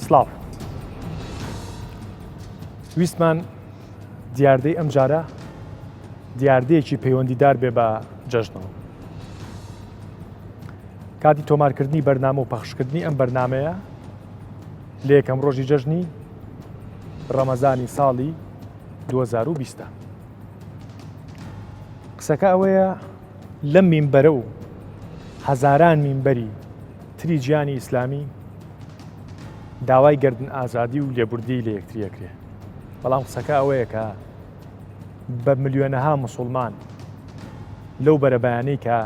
سڵاو. ویستمان دیاردەی ئەمجارە دیاردەیەکی پەیوەندیدار بێ بە جەژنەوە. کاتی تۆمارکردنی بەرنامە و پەخشکردنی ئەم بەرنامەیە لە یەکەم ڕۆژی جەژنی ڕەمەزانی ساڵی 2020. قسەکە ئەوەیە لەم مینبەرە و هەزاران مینبەری تری جیانی ئیسلامی داوای گردن ئازادی و لێبوردی لە یەکتری ئەکرێ بەڵام قسەکە ئەوەیە کە بە ملیۆنەها مسلمان لەو بەرەبەیانەی کە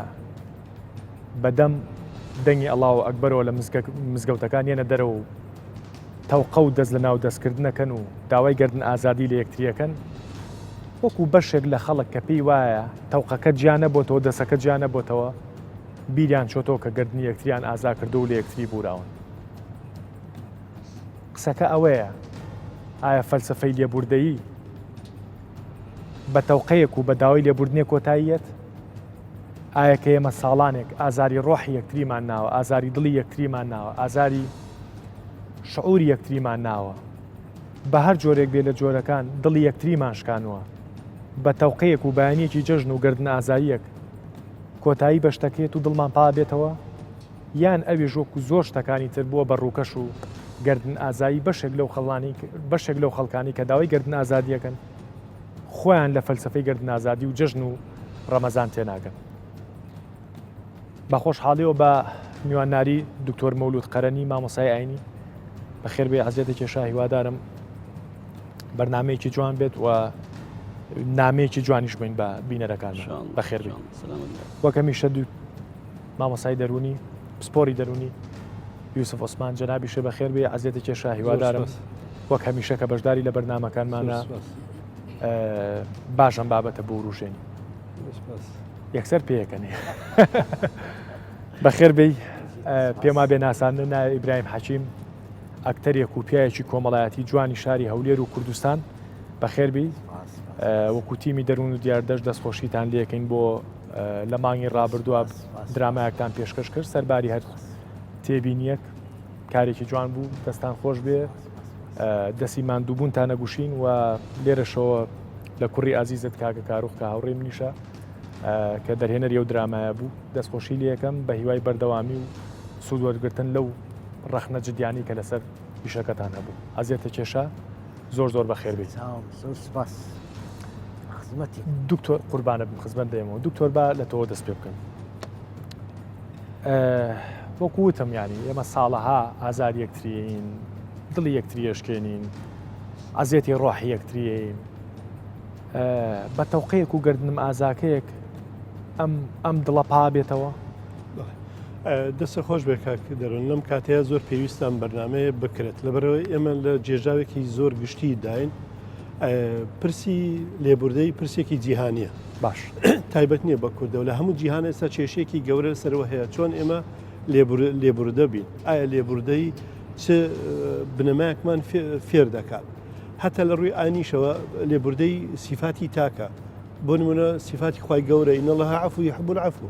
بەدەم دەنگی ئەڵاو ئەکبەرەوە لە مزگەوتەکان یەنە دەرەوە و تەوقە و دەست لە ناو دەستکردنەکەن و داوای گردن ئازادی لە یەکتریەکەن وەکو بەشێک لە خەڵک کە پێی وایە تەوقەکە جیا نەبۆتەوە دەسەکە جیا نەبۆتەوە بیریان چۆتەوە کە گردنی یەکتریان ئازا کردو و لە یەکتری بوراون. قسەکە ئەوەیە ئایا فەلسەفەی لێبوردەیی بە تەوقەیەک و بە داوای لێبوردنێک کۆتاییەت؟ ئایا کە ئێمە ساڵانێک ئازاری ڕۆحی یەکتریمان ناوە، ئازاری دڵی یەکتریمان ناوە، ئازاری شعوری یەکتریمان ناوە، بە هەر جۆرێک بێ لە جۆرەکان دڵی یەکتریمان شکانووە، بە تەوقەیەک و بەیانیەکی جەژن و گەردن ئازاییەک کۆتایی بە شتەکەیەت و دڵمان پا بێتەوە؟ یان ئەویش وەکو زۆر شتەکانی تر بووە بە ڕووکەش و گەردن ئازایی بەشێک لەو خەڵانی بەشێک لەو خەڵکانی کە داوای گەردن ئازادیەکەن خۆیان لە فەلسەفەی گەردن ئازادی و جەژن و ڕەمەزان تێناگەن. بە خۆشحاڵیەوە بە میوانناری دکتۆر مەولود قەرەنی مامۆسای ئاینی بەخێر بێ عزیەتە کێشا هیوادارم بەرنمەیەکی جوان بێت و نامەیەکی جوانیش بین بە بینەرەکان بەخێر بێت وەک هەمیشە دوو مامۆسای دەرونی پسپۆری دەرونی یوسف عوسمان جەنابیشە بەخێر بێ عزیەتە کێشا هیوادارم وەک هەمیشە کە بەشداری لە بەرنمەکانمانە باشم بابەتە بوروژێنی یەکسەر پێیەکەنی بەخێر بێی پێما بێ ناساندن ناوی ئیبراهیم حەکیم ئەکتەرێک و پیاوێکی کۆمەڵایەتی جوانی شاری هەولێر و کوردستان بەخێربی وەکو تیمی دەروون و دیاردەش دەستخۆشیتان لەکەین بۆ لە مانگی ڕابردووە درامایەکتان پێشکەش کرد سەرباری هەر تێبینیەک کارێکی جوان بوو دەستان خۆش بێ دەسی ماندووبوونتان نەگوشین و لێرەشەوە لە کوڕی ئازیزت کاکە کاروخ کە هاوڕێی منیشە کە دەرهێنەری ئەو درامایە بوو دەستخۆشی لەکەم بە هیوای بەردەوامی و سوود وەرگتن لەو ڕەخنە جدیانی کە لەسەر ئیشەکەتان هەبوو ئەزیەتە کێشە زۆر زۆر بەخێر بیت زۆر سپاس خزمەتی دکتۆر قوربانە بم خزمەت دێمەوە دکتۆر با لە تۆوە دەست پێ بکەم وەکو وتم ینی ئێمە ساڵەها ئازار یەکتریین دڵی یەکتری ئەشکێنین ئەزیەتی ڕۆحی یەکتریین بە تەوقەیەک و گردنم ئازاکەیەک ئەم ئەم دڵە پا بێتەوە؟ دەستە خۆش بێ کاک دەرون لەم کاتەیە زۆر پێویستە ئەم بەرنمەیە بکرێت لەبەرەوەی ئێمە لە جێژاوێکی زۆر گشتی داین پرسی لێبوردەی پرسێکی جیهانیە باش تایبەت نییە بە کوردەوە لە هەموو جیهان ئێستا کێشەیەکی گەورە سەرەوە هەیە چۆن ئێمە لێبوردە بین ئایا لێبوردەی چ بنەمایەکمان فێر دەکات هەتا لە ڕووی ئاینیشەوە لێبوردەی سیفاتی تاکە بۆ نمونە سیفاتی خوای گەورە إن الله عفو يحب العفو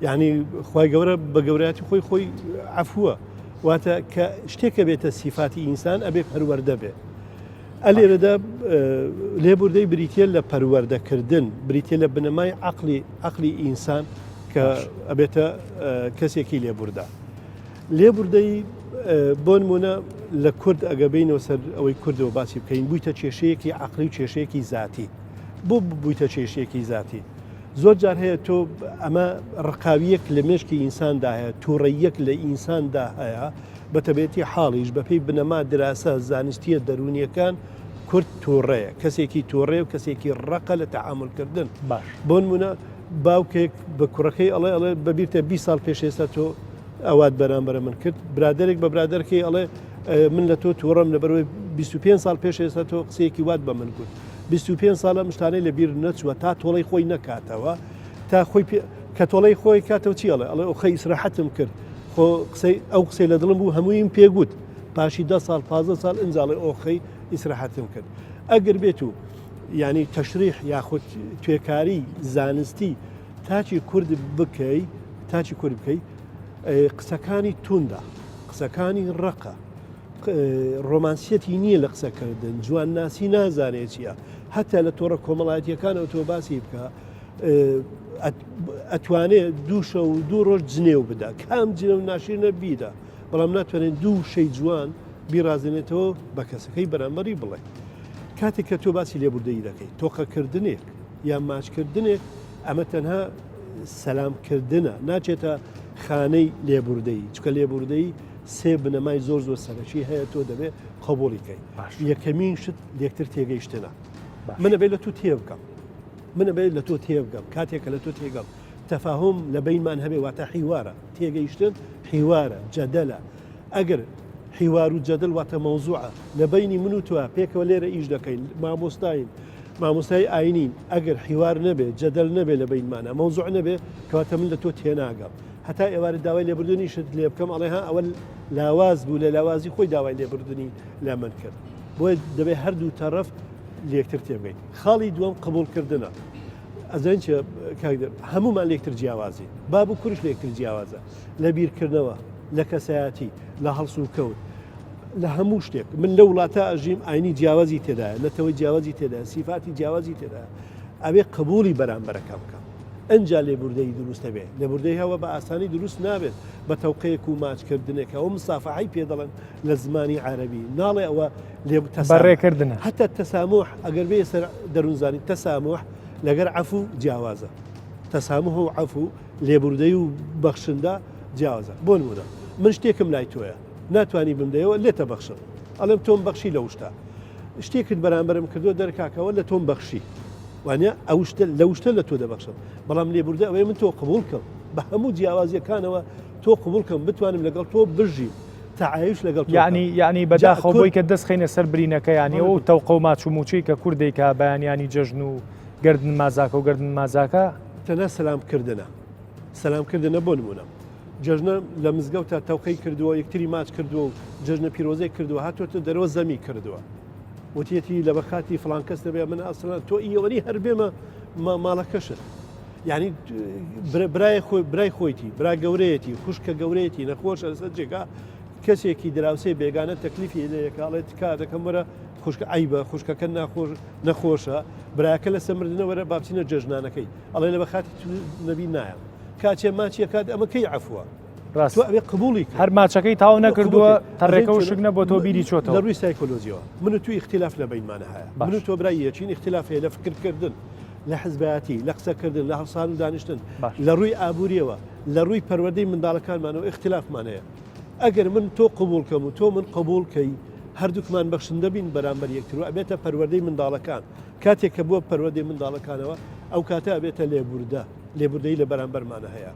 یعنی خوای گەورە بە گەورەتی خۆی خۆی عفوە واتە کە شتێکە بێتە سیفاتی ئینسان ئەبێ پەروەردە بێ ئەلێرەدا لێبوردەی بریتە لە پەروەردەکردن بریتە لە بنەمای عقلی عقلی ئینسان کە ئەبێتە کەسێکی لێبوردە لێبوردەی بۆ نمونە لە کورد ئەگە بینەوە سەر ئەوەی کوردەوە باسی بکەین بوویتە کێشەیەکی عقلی و کێشەیەکی زیاتی بۆ بوویتە کێشەیەکی زیاتی زۆر جار هەیە تۆ ئەمە ڕقاویەک لە مێشکی ئینساندا هەیە تووڕەیەک لە ئینساندا هەیە بەتەبێتی حاڵیش بەپێی بنەما دراسە زانستیە دەرونیەکان کورد تووڕەیە کەسێکی تووڕێ و کەسێکی ڕقە لە تەعاملکردن باش بۆ نمونە باوکێک بە کوڕەکەی ئەڵێ ئەڵێ بەبیرتە 20 ساڵ پێش ئێستا تۆ ئەوات بەرامبەرە من کرد برادێک بە برادەرکەی ئەڵێ من لە تۆ تووڕەم لەبەرەوەی 25 ساڵ پێش ئێستا تۆ قسەیەکی وات بە من گوت 25 ساڵە مشتانەی لە بیر نەچووە تا تۆڵەی خۆی نەکاتەوە تا خۆی کە تۆڵەی خۆی کاتەوە چی ئەڵێ ئەڵێ ئۆخە ئیسراحەتم کرد خۆ قسەی ئەو قسەی لە دڵم بوو هەموویم پێگوت پاشی ده ساڵ 15 ساڵ ئینجاڵێ ئۆخەی ئیسراحەتم کرد ئەگەر بێت و یعنی تەشریح یاخود توێکاری زانستی تاچی کورد بکەی تاچی کورد بکەی قسەکانی توندە قسەکانی ڕقە. ڕۆمانسیەتی نییە لە قسەکردن، جوانناسی نازانێ چییە، هەتا لە تۆڕە کۆمەڵایەتیەکانەوە تۆ باسی بکە ئەتوانێ دوو شەو و دوو ڕۆژ جنێو بدا کام جنێو ناشیرنە بیدا بەڵام ناتوانێت دوو شەی جوان بیڕازێنێتەوە بە کەسەکەی بەرامبەری بڵێ کاتێک کە تۆ باسی لێبوردەیی دەکەیت تۆقەکردنێک یان ماچکردنێک ئەمە تەنها سەلامکردنە ناچێتە خانەی لێبوردەیی چکە لێبوردەیی سێ بنەمای زۆر زۆر سەرەکی هەیە تۆ دەبێت قبوڵی کەی یەکەمین شت لێکتر تێگەیشتنە من ئەبێت لە تۆ تێبگەم من ئەبێت لە تۆ تێبگەم کاتێک کە لە تۆ تێگەم تەفاهم لە بینمان هەبێ واتە حیوارە تێگەیشتن حیوارە جەدەلە ئەگەر حیوار و جەدەل واتە مەوزوعە لە بینی من و تۆ پێکەوە لێرە ئیش دەکەین مامۆستاین مامۆستای ئاینین ئەگەر حیوار نەبێ جەدەل نەبێ لە بینمانە مەوزوع نەبێ کەواتە من لە تۆ تێناگەم هەتا ئێوارە داوای لێبوردنیشت لێ بکەم ئەڵێ ها ئەوە لاواز بوو لە لاوازی خۆی داوای لێبوردنی لە من کرد بۆیە دەبێت هەردوو تەڕەف لێکتر تێبگەین خاڵی دووەم قبوڵکردنە ئەزانین چیە کاک دەر هەمومان لێکتر جیاوازین باب و کوریش لێکتر جیاوازە لە بیرکردنەوە لە کەسایەتی لە هەڵس و کەوت لە هەموو شتێک من لە وڵاتە ئەژیم ئاینی جیاوازی تێدایە نەتەوەی جیاوازی تێدایە سیفاتی جیاوازی تێدایە ئەبێ قبوڵی بەرامبەرەکە بکەم ئەنجا لێبوردەیی دروست دەبێت لێبوردەی هەوە بە ئاسانی دروست نابێت بە تەوقەیەک و ماچکردنێک ئەوە مسافەحەی پێ دەڵێن لە زمانی عەرەبی ناڵێ ئەوە لێ بەڕێکردنە هەتا تەسامح ئەگەر بێ سەر دەروونزانی تەسامح لەگەر عەفو جیاوازە تەسامح و عەفو لێبوردەی و بەخشندە جیاوازە بۆ نمونە من شتێکم لای تۆیە ناتوانی بمدەیەوە لێتە بەخشم ئەڵێم تۆم بەخشی لە شتە شتێکت بەرامبەرم کردووە دەرکاکەوە لە تۆم بەخشی وانە ئەو شتە لەو شتە لە تۆ دەبەخشم بەڵام لێبوردە ئەوەیە من تۆ قبوڵ کەم بە هەموو جیاوازیەکانەوە تۆ قبوڵ کەم بتوانم لەگەڵ تۆ بژیم تەعایش لەگەڵ تۆ یعنی یعنی بەداخەوە بۆی کە دەست خەینە سەر برینەکە یعنی ئەو تەوقە و ماچ و موچەی کە کورد دەیکا بەیانیانی جەژن و گردن مازاکە و گردن مازاکە تەنها سەلام کردنە سەلام کردنە بۆ نمونە جەژنە لە مزگەوتە تەوقەی کردووە یەکتری ماچ کردووە و جەژنە پیرۆزەی کردووە هاتووەتە دەرەوە زەمی کردووە وتیەتی لە بەخاتی فڵان کەس نەبێ من ئەسڵەن تۆ ئیوەنی هەر بێمە ماڵەکەشت یعنی برای خۆی برای خۆیتی برا گەورەیەتی خوشکە گەورەیەتی نەخۆشە لەسەر جێگا کەسێکی دراوسێ بێگانە تەکلیفی لەیەکاڵێت تکا دەکەم وەرە خوشکە عیبە خوشکەکە ناخۆش نەخۆشە براکە لەسەر مردنە وەرە بابچینە جەژنانەکەی ئەڵێ لە بەخاتی نەبی نایە کاچێ ماچیەکات ئەمە کەی عفوە ڕاست تۆ ئەبێ قبوڵی کەی. هەر ماچەکەی تاو نەکردووە تەڕێکە و ئەزانی شک نەبووە تۆ بیری چۆتەوە. لە ڕووی سایکۆلۆجیەوە من و تو ئیختیلاف لە بەینمانە هەیە من و باش. تۆ برای یەکین ئیختیلاف هەیە لە فکرکردن لە حزبایەتی لە قسەکردن لە هەڵسان و دانیشتن باش. لە ڕووی ئابووریەوە لە ڕووی پەروەردەی منداڵەکانمانەوە ئیختیلافمان هەیە ئەگەر من تۆ قبوڵ کەم و تۆ من قبوڵ کەی هەردووکمان بەخشندە بین بەرامبەر یەکتر و ئەبێتە پەروەردەی منداڵەکان کاتێک کە بووە پەروەردەی منداڵەکانەوە ئەو کاتە ئەبێتە لێبوردە لێبوردەیی لە بەرامبەرمانە هەیە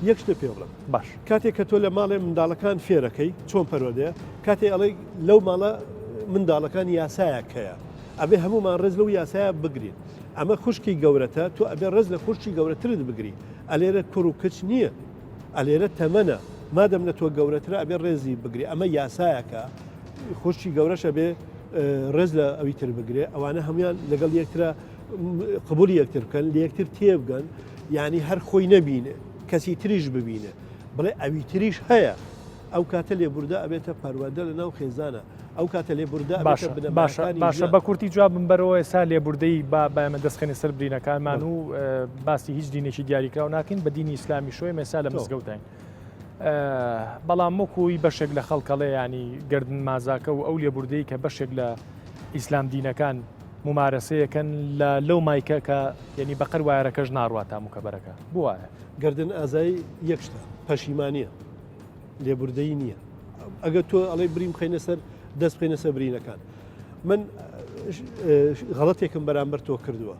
یەک شتە پێ بڵێم باش کاتێک کە تۆ لە ماڵێ منداڵەکان فێرەکەی چۆن پەروەردەیە کاتێ ئەڵێ لەو ماڵە منداڵەکان یاسایەک هەیە ئەبێ هەمومان ڕێز لەو یاسایە بگرین ئەمە خوشکی گەورەتە تۆ ئەبێ ڕێز لە خوشکی گەورەترت بگری ئەلێرە کوڕ و کچ نییە ئەلێرە تەمەنە مادەم لە تۆ گەورەترە ئەبێ ڕێزی بگری ئەمە یاسایەکە خوشکی گەورەش ئەبێ ڕێز لە ئەوی تر بگرێ ئەوانە هەموان لەگەڵ یەکترە قبولی یەکتر بکەن لە یەکتر تێبگەن یعنی هەر خۆی نەبینێ کەسی تریش ببینێ بڵێ ئەوی تریش هەیە ئەو کاتە لێبوردە ئەبێتە پەروەردە لە ناو خێزانە ئەو کاتە لێبوردە باشە باشە باشە بە کورتی جوابم بەرەوە ئێستا لێبوردەی با بایمە دەستخێنە سەر برینەکانمان و باسی هیچ دینێکی دیاریکراو ناکەین بە دینی ئیسلامی شۆی مێسا لە مزگەوتین بەڵام وەکوی بەشێک لە خەڵکەڵێ ینی گردن مازاکە و ئەو لێبوردەی کە بەشێک لە ئیسلام دینەکان مومارەسەیەکەن لە لەو مایکە کە یعنی بەقەر وایەرەکەش ناڕوا تا موکەبەرەکە بۆ وایە؟ گەردن ئازایی یەک شتە پەشیمانیە لێبوردەیی نییە ئەگەر تۆ ئەڵێ بریم بخەینە سەر دەست بخەینە سەر برینەکان من غەڵەتێکم بەرامبەر تۆ کردووە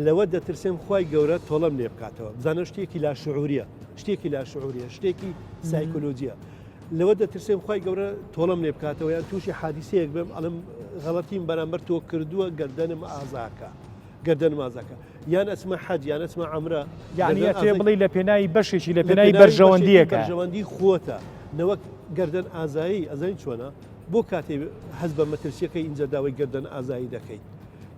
لەوە دەترسێم خی گەورە تۆڵەم لێ بکاتەوە بزانە شتێکی لا شعوریە شتێکی لا شعوریە شتێکی سایکۆلۆجیە لەوە دەترسێم خوای گەورە تۆڵەم لێ بکاتەوە یان تووشی حادیسەیەک بم ئەڵم غەڵەتیم بەرامبەر تۆ کردووە گەردەنم ئازاکە گەردەنم ئازاکە یان ئەچمە حەج یان ئەچمە عەمرە یعنی ئەتوێ بڵێی لە پێناوی بەشێکی لە پێناوی بەرژەوەندیەکە بەرژەوەندی خۆتە نەوەک گەردەن ئازایی ئەزانی چۆنە بۆ کاتێ هەست بە مەترسیەکەی ئینجا داوای گەردەن ئازایی دەکەیت.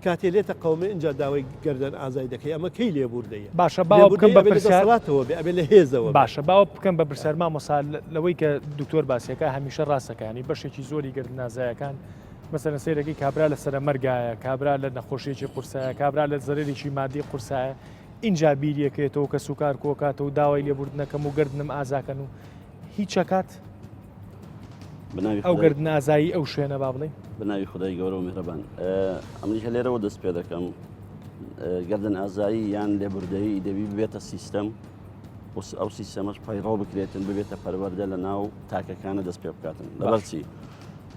کاتێ لێتە قەومێ ئینجا داوای گەردەن ئازای دەکەی ئەمە کەی لێبوردەیە؟ باشە با ئەوە بکەم لێبوردەیی بە ئەبێ لە پرسیار دەسەڵاتەوە بێ ئەبێ لە هێزەوە بێ. باشە با ئەوە بکەم بە پرسیار مامۆستا لەوەی کە دکتۆر باسیەکە هەمیشە ڕاستەکە یانی بەشێکی زۆری گەردنئازایەکان مەسەلەن سەیرەکەی کابرا لە سەرە مەرگایە کابرا لە نەخۆشیەکی قورسایە کابرا لە زەرەرێکی مادی قورسایە ئینجا بیریەکەیەتەوە کەسوکار کۆکاتەوە داوای لێبوردنەکەم و گەردنم ئازاکەن و هیچەکات ئەو گەردن ئازایی ئەو شوێنە با بڵێین. بە ناوی خودای گەورە و میهرەبان. ئەمنیش هەر لێرەوە دەست پێ دەکەم. گەردن ئازایی یان لێبوردەیی دەبی ببێتە سیستەم و ئەو سیستەمەش پەیڕەو بکرێتن ببێتە پەروەردە لە ناو تاکەکانە دەست پێ بکاتن. لەبەرچی؟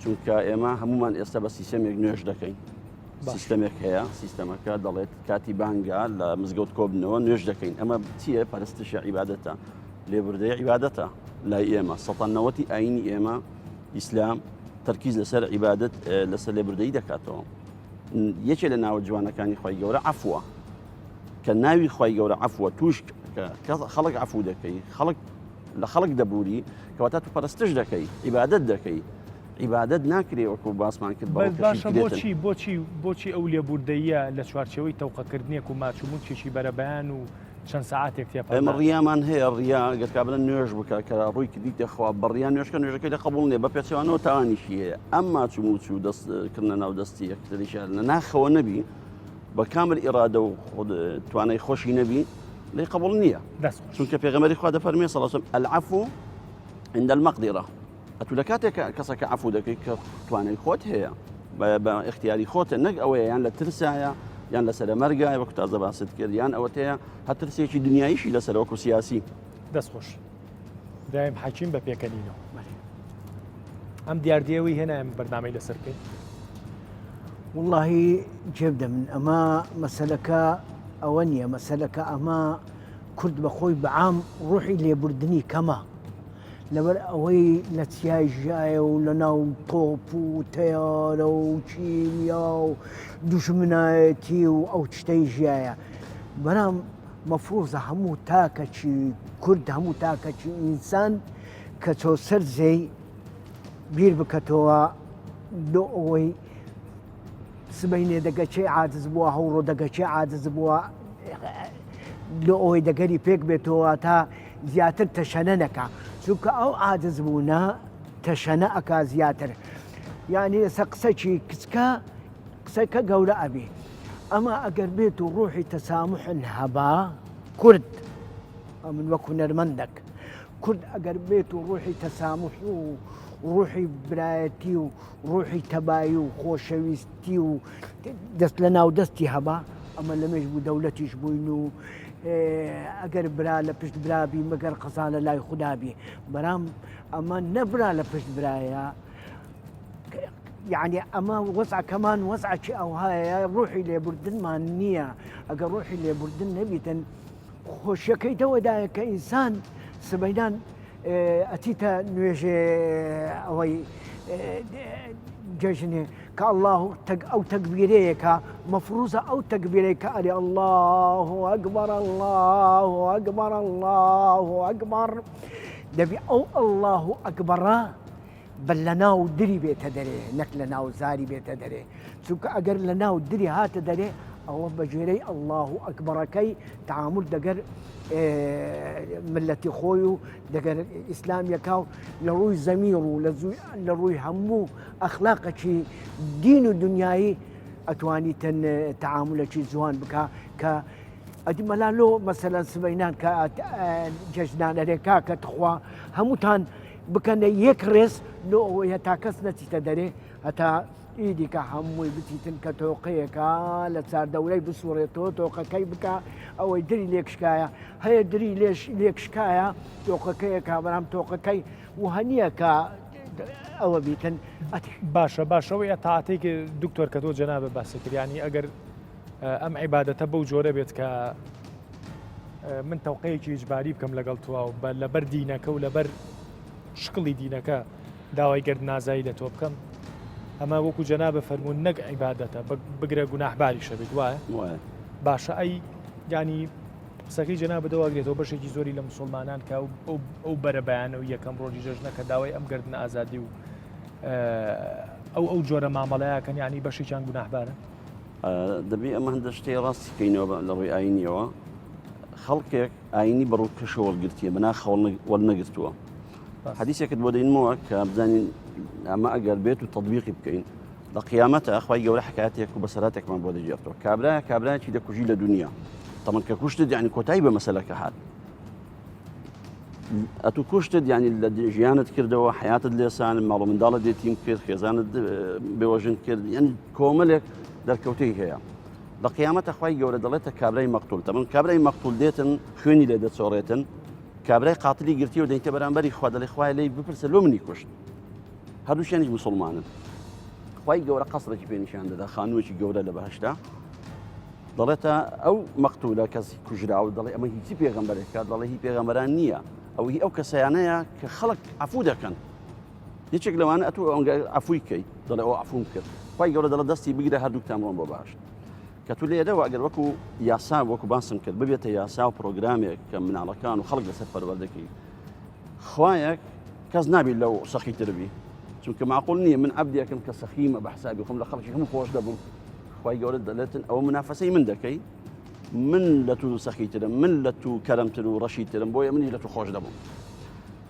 چونکە ئێمە هەمومان ئێستا بە سیستەمێک نوێژ دەکەین. سیستەمێک هەیە سیستەمەکە دەڵێت کاتی بانگا لە مزگەوت کۆبنەوە نوێژ دەکەین ئەمە چییە پەرستشە عیبادەتە لێبوردەیی عیبادەتە لای ئێمە سەتا نەوەتی ئاینی ئێمە ئیسلام تەرکیز لەسەر عیبادەت لەسەر لێبوردەیی دەکاتەوە یەکێ لە ناوە جوانەکانی خی گەورە عفوە کە ناوی خی گەورە عفوە توش خەڵک عفو دەکەی خەڵک لە خەڵک دەبووری کەواتە تو پەرستش دەکەی عیبادەت دەکەی عیبادەت ناکرێ وەکو باسمان کرد باشە بۆچی بۆچی بۆچی ئەو لێبوردەیە لە چوارچەوەی تەوقەکردنێک و ماچ و موچێکی بەرەبەیان و چەند سەعاتێک تێپەڕ ئێمە ڕیامان هەیە ڕیا گەر کابرا نوێژ بکە کە ڕووی کردیتە خوا بە ڕیا نوێژکە نوێژەکەی لە قبوڵ نییە بە پێچەوانەوە تاوانیشی هەیە ئەم ماچ و موچ و دەست کردنە ناو دەستی یەکتریشیان لە ناخەوە نەبی بە کامل ئیرادە و خود توانای خۆشی نەبی لێی قبوڵ نییە دەست خۆش چونکە پێغەمبەری خوا دەفەرمێ صلی الله علیه و سلم العفو عند المقدرة ئەتوو لە کاتێک کەسەکە عەفو دەکەی کە توانای خۆت هەیە بە ئیختیاری خۆتە نەک ئەوەیە یان لە ترسایە یان لە سەرە مەرگایە وەکو تازە باست کرد یان ئەوەتەیە هە ترسێکی دنیاییشی لەسەر وەکو سیاسی. دەست خۆش برایم حەکیم بە پێکەنینەوە ئەم دیاردەیەوەی هێنایم بەرنامەی لەسەر بکەین. وەڵاهی جێبدە من ئەمە مەسەلەکە ئەوە نییە مەسەلەکە ئەمە کورد بەخۆی بەعام ڕوحی لێبوردنی کەمە لەبەر ئەوەی لە چیای ژیایە و لە ناو تۆپ و تەیارە و کیمیا و دوژمنایەتی و ئەو شتەی ژیایە بەرام مەفروزە هەموو تاکەکی کورد هەموو تاکەکی ئینسان کە چۆ سەر زێی بیر بکەتەوە لۆ ئەوەی سبەینێ دەگە کێ عاجز بووە هەوڕۆ دەگە کێ عاجز بووە لۆ ئەوەی دەگەری پێک بێتەوە تا زیاتر تەشەنە نەکا چونکە ئەو عاجز بوونە تەشەنە ئەکا زیاتر یعنی ئێستا قسەکی کچکە قسەکە گەورە ئەبێ ئەمە ئەگەر بێت و ڕۆحی تەسامحن هەبا کورد ئەمن وەک هونەرمەندەک کورد ئەگەر بێت و ڕۆحی تەسامح و ڕۆحی برایەتی و ڕۆحی تەبایی و خۆشەویستی و دەست لە ناو دەستی هەبا ئەمە لەمێژ بوو دەولەتیش بووین و ئەگەر برا لە پشت برابی مەگەر قەزا لە لای خودابی بەرام ئەمە نەبرا لە پشت برایە یعنی ئەمە وەزعەکەمان وەزعەکی ئەوهایە ڕۆحی لێبوردنمان نییە ئەگەر ڕۆحی لێبوردن نەبیتن خۆشیەکەی دەوەدایە کە ئینسان سبەینان ئەچیتە نوێژێ ئەوەی جەژنێ کە الله تەک ئەو تەکبیرەیەکە مەفروزە ئەو تەکبیرەی کە ئەرێ الله ئەکبەر الله ئەکبەر الله ئەکبەر دەبی ئەو الله ئەکبەڕە بە لە ناو دری بێتە دەرێ نەک لە ناو زاری بێتە دەرێ چونکە ئەگەر لە ناو دری هاتە دەرێ ئەوە بە گوێرەی ئەلله و ئەکبەرەکەی تعامل دەگەر ملەتی خۆی و دەگەر ئیسلامیەکە و لە ڕووی زەمیر و لە ڕووی هەموو ئەخلاقەکی دین و دنیایی ئەتوانیتن تعاملەکی جوان بکە کە ئەدی مەلا لۆ مەسەلەن سبەینان کە جەژنان ئەرێ کاکە تخوا هەمووتان بکەنە یەک ڕێز لۆ ئەوەی هەتا کەس نەچیتە دەرێ هەتا ئیدی کە هەمووی بچیتن کە تۆقەیەکە لە چاردەورەی بسوڕێتەوە تۆقەکەی بکە ئەوەی دری لێکشکایە هەیە دری لێش لێکشکایە تۆقەکەیەکە بەرام تۆقەکەی و هەنیە کە ئەوە بیتن ئەتی. باشە باشەوەی ئەتاعەتەی کە دکتۆر کە تۆ جەنابت باسی کرد یانی ئەگەر ئەم عیبادەتە بەو جۆرە بێت کە من تەوقەیەکی ئیجباری بکەم لەگەڵ تۆ و بە لەبەر دینەکە و لەبەر شکڵی دینەکە داوای گەرد نازایی لە تۆ بکەم ئەمە وەکو جەنابە فەرموون نەک عیبادەتە بگرە گوناحباریشە بێت وایە باشە ئەی ینی قسەکەی جەنابە دەواگرێتەوە بەشێکی زۆری لە مسلمانان کە ئەو بەرە بەیانە و یەکەم ڕۆژی جەژنە کە داوای ئەم گردن ئازادی و ئەو ئەو جۆرە مامەڵەیەکەن ینی بەشێکیان گوناحبارن. دەبێ ئەمە هەندە شتێ ڕاستی کەینەوە لە ڕووی ئاینیەوە خەڵکێک ئاینی بە ڕووکەشەوە وەرگرتیە بە ناخەوە وەرنەگرتووە حەدیسێکت بۆ دەینمەوە کە بزانین ئەمە ئەگەر بێت و تەطبیقی بکەین لە قیامەتە خوای گەورە حکایەتێک و بەسەراتێکمان بۆ دەگێڕێتەوە کابرا کابراکی دەکوژی لە دنیا تەمەن کە کوشتت یعنی کۆتایی بە مەسەلەکە هات ئەتو کوشتت یعنی لە ژیانت کردەوە حیاتت لێسان ماڵ و منداڵە دێتیم کرد خێزانت بێوەژن کرد یعنی کۆمەلێک دەرکەوتەی هەیە لە قیامەتە خوای گەورە دەڵێتە کابرای مەقتول تەمەن کابرای مەقتول دێتن خوێنی لێ دەچۆڕێتن کابرای قاتلی گرتی و دەیتە بەرامبەری خوا دەڵێ خوای لێی بپرسە لۆ منی کوشت هەردووشیانیش مسلمانن خوای گەورە قەسرێکی پێ نیشان دەدا خانوویەکی گەورە لە بەهشتا دەڵێتە ئەو مەقتولە کەسی کوژراو دەڵێ ئەمە هیچی پێغەمبەرێکە دەڵێ هی پێغەمبەران نییە ئەو هی ئەو کەسیانەیە کە خەڵک عفو دەکەن یەکێک لەوانە ئەتوو ئەونگە عەفووی کەی دەڵێ ئەو عەفووم کرد خوای گەورە دەڵێ دەستی بگرە هەردووکتان بڕۆن بۆ بەهەشت کە تو لێرەوە ئەگەر وەکو یاسا وەکو باسم کرد ببێتە یاسا و پرۆگرامێک کە مناڵەکان و خەڵک لەسەر پەروەردەکەی خوایەک کەس نابی لەو سەخی تربی چونکە معقول نییە من عەبدێکم کە سەخیمە بە حسابی خۆم لە خەڵکی هەموو خۆش دەبووم خوای گەورە دەڵێتن ئەوە منافەسەی من دەکەی من لە تو سەخیترم من لە تو کەرەمتر و ڕەشیترم بۆیە منی لە تو خۆش دەبووم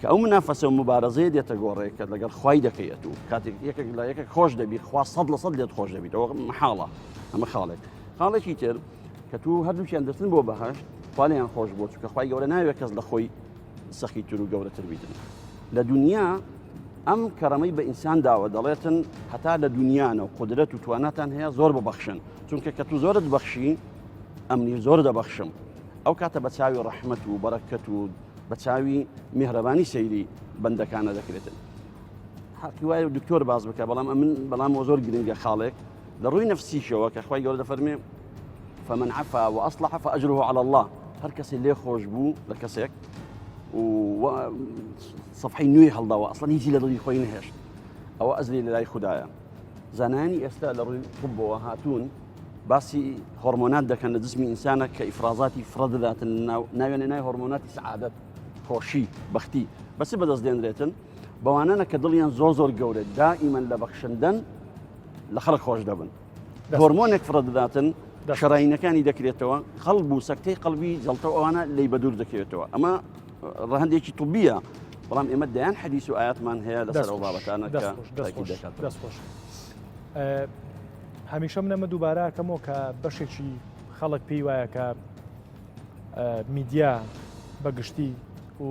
کە ئەو منافەسە و موبارەزەیە دێتە گۆڕێ کە لەگەڵ خوای دەکەیت و کاتێک یەکێک لە یەکێک خۆش دەبی خوا 100% لێت خۆش دەبیت ئەوە محاڵە ئەمە خاڵێک خاڵێکی تر کە تو هەردووکیان دەچن بۆ بەهشت خوالیان خۆش بۆ چونکە خوای گەورە ناوێت کەس لە خۆی سەخیتر و گەورەتر بیتن لە دنیا ئەم کەرەمەی بە ئینسان داوە دەڵێتن هەتا لە دنیانە و قدرەت و تواناتان هەیە زۆر ببەخشن چونکە کە تو زۆرت بەخشی ئەمنی زۆر دەبەخشم ئەو کاتە بە چاوی ڕەحمەت و بەرەکەت و بە چاوی میهرەبانی سەیری بەندەکانە دەکرێتن حەقی وایە دکتۆر باز بکە بەڵام ئەمن بەڵام وە زۆر گرنگە خاڵێک لە ڕووی نەفسیشەوە کە خوای گەورە دەفەرمێ فمن عفا وأصلح فأجره على الله هەر کەسێ لێ خۆش بوو لە کەسێک و سەفحەی نوێی هەڵداوە ئەسڵەن هیچی لە دڵی خۆی نەهێشت ئەوە ئەزلی لە لای خودایە زانایانی ئێستا لە ڕووی طبەوە هاتوون باسی هۆرمۆنات دەکەن لە جسمی ئینسانە کە ئیفرازاتی فڕە دەداتن ناوێنێ ناوی هۆرمۆناتی سەعادەت خۆشی بەختی بەچ بەدەست دێنرێتن بەوانەنە کە دڵیان زۆر زۆر گەورە دائیمەن لە بەخشندەن لە خەڵک خۆش دەبن هۆرمۆنێک فڕە دەداتن شەڕینەکانی دەکرێتەوە قەڵب و سەکتەی قەڵبی جەڵتە ئەوانە لی بەدوور دەکەوێتەوە ئەمە ڕەهەندێکی طبیە بەڵام ئێمە دەیان حەدیث و ئاەتمان هەیە لەسەر ئەو بابەتانە دەست خۆش هەمیشە من ئەمە دووبارە ئەکەمەوە کە بەشێکی خەڵک پێی وایە کە میدیا بە گشتی و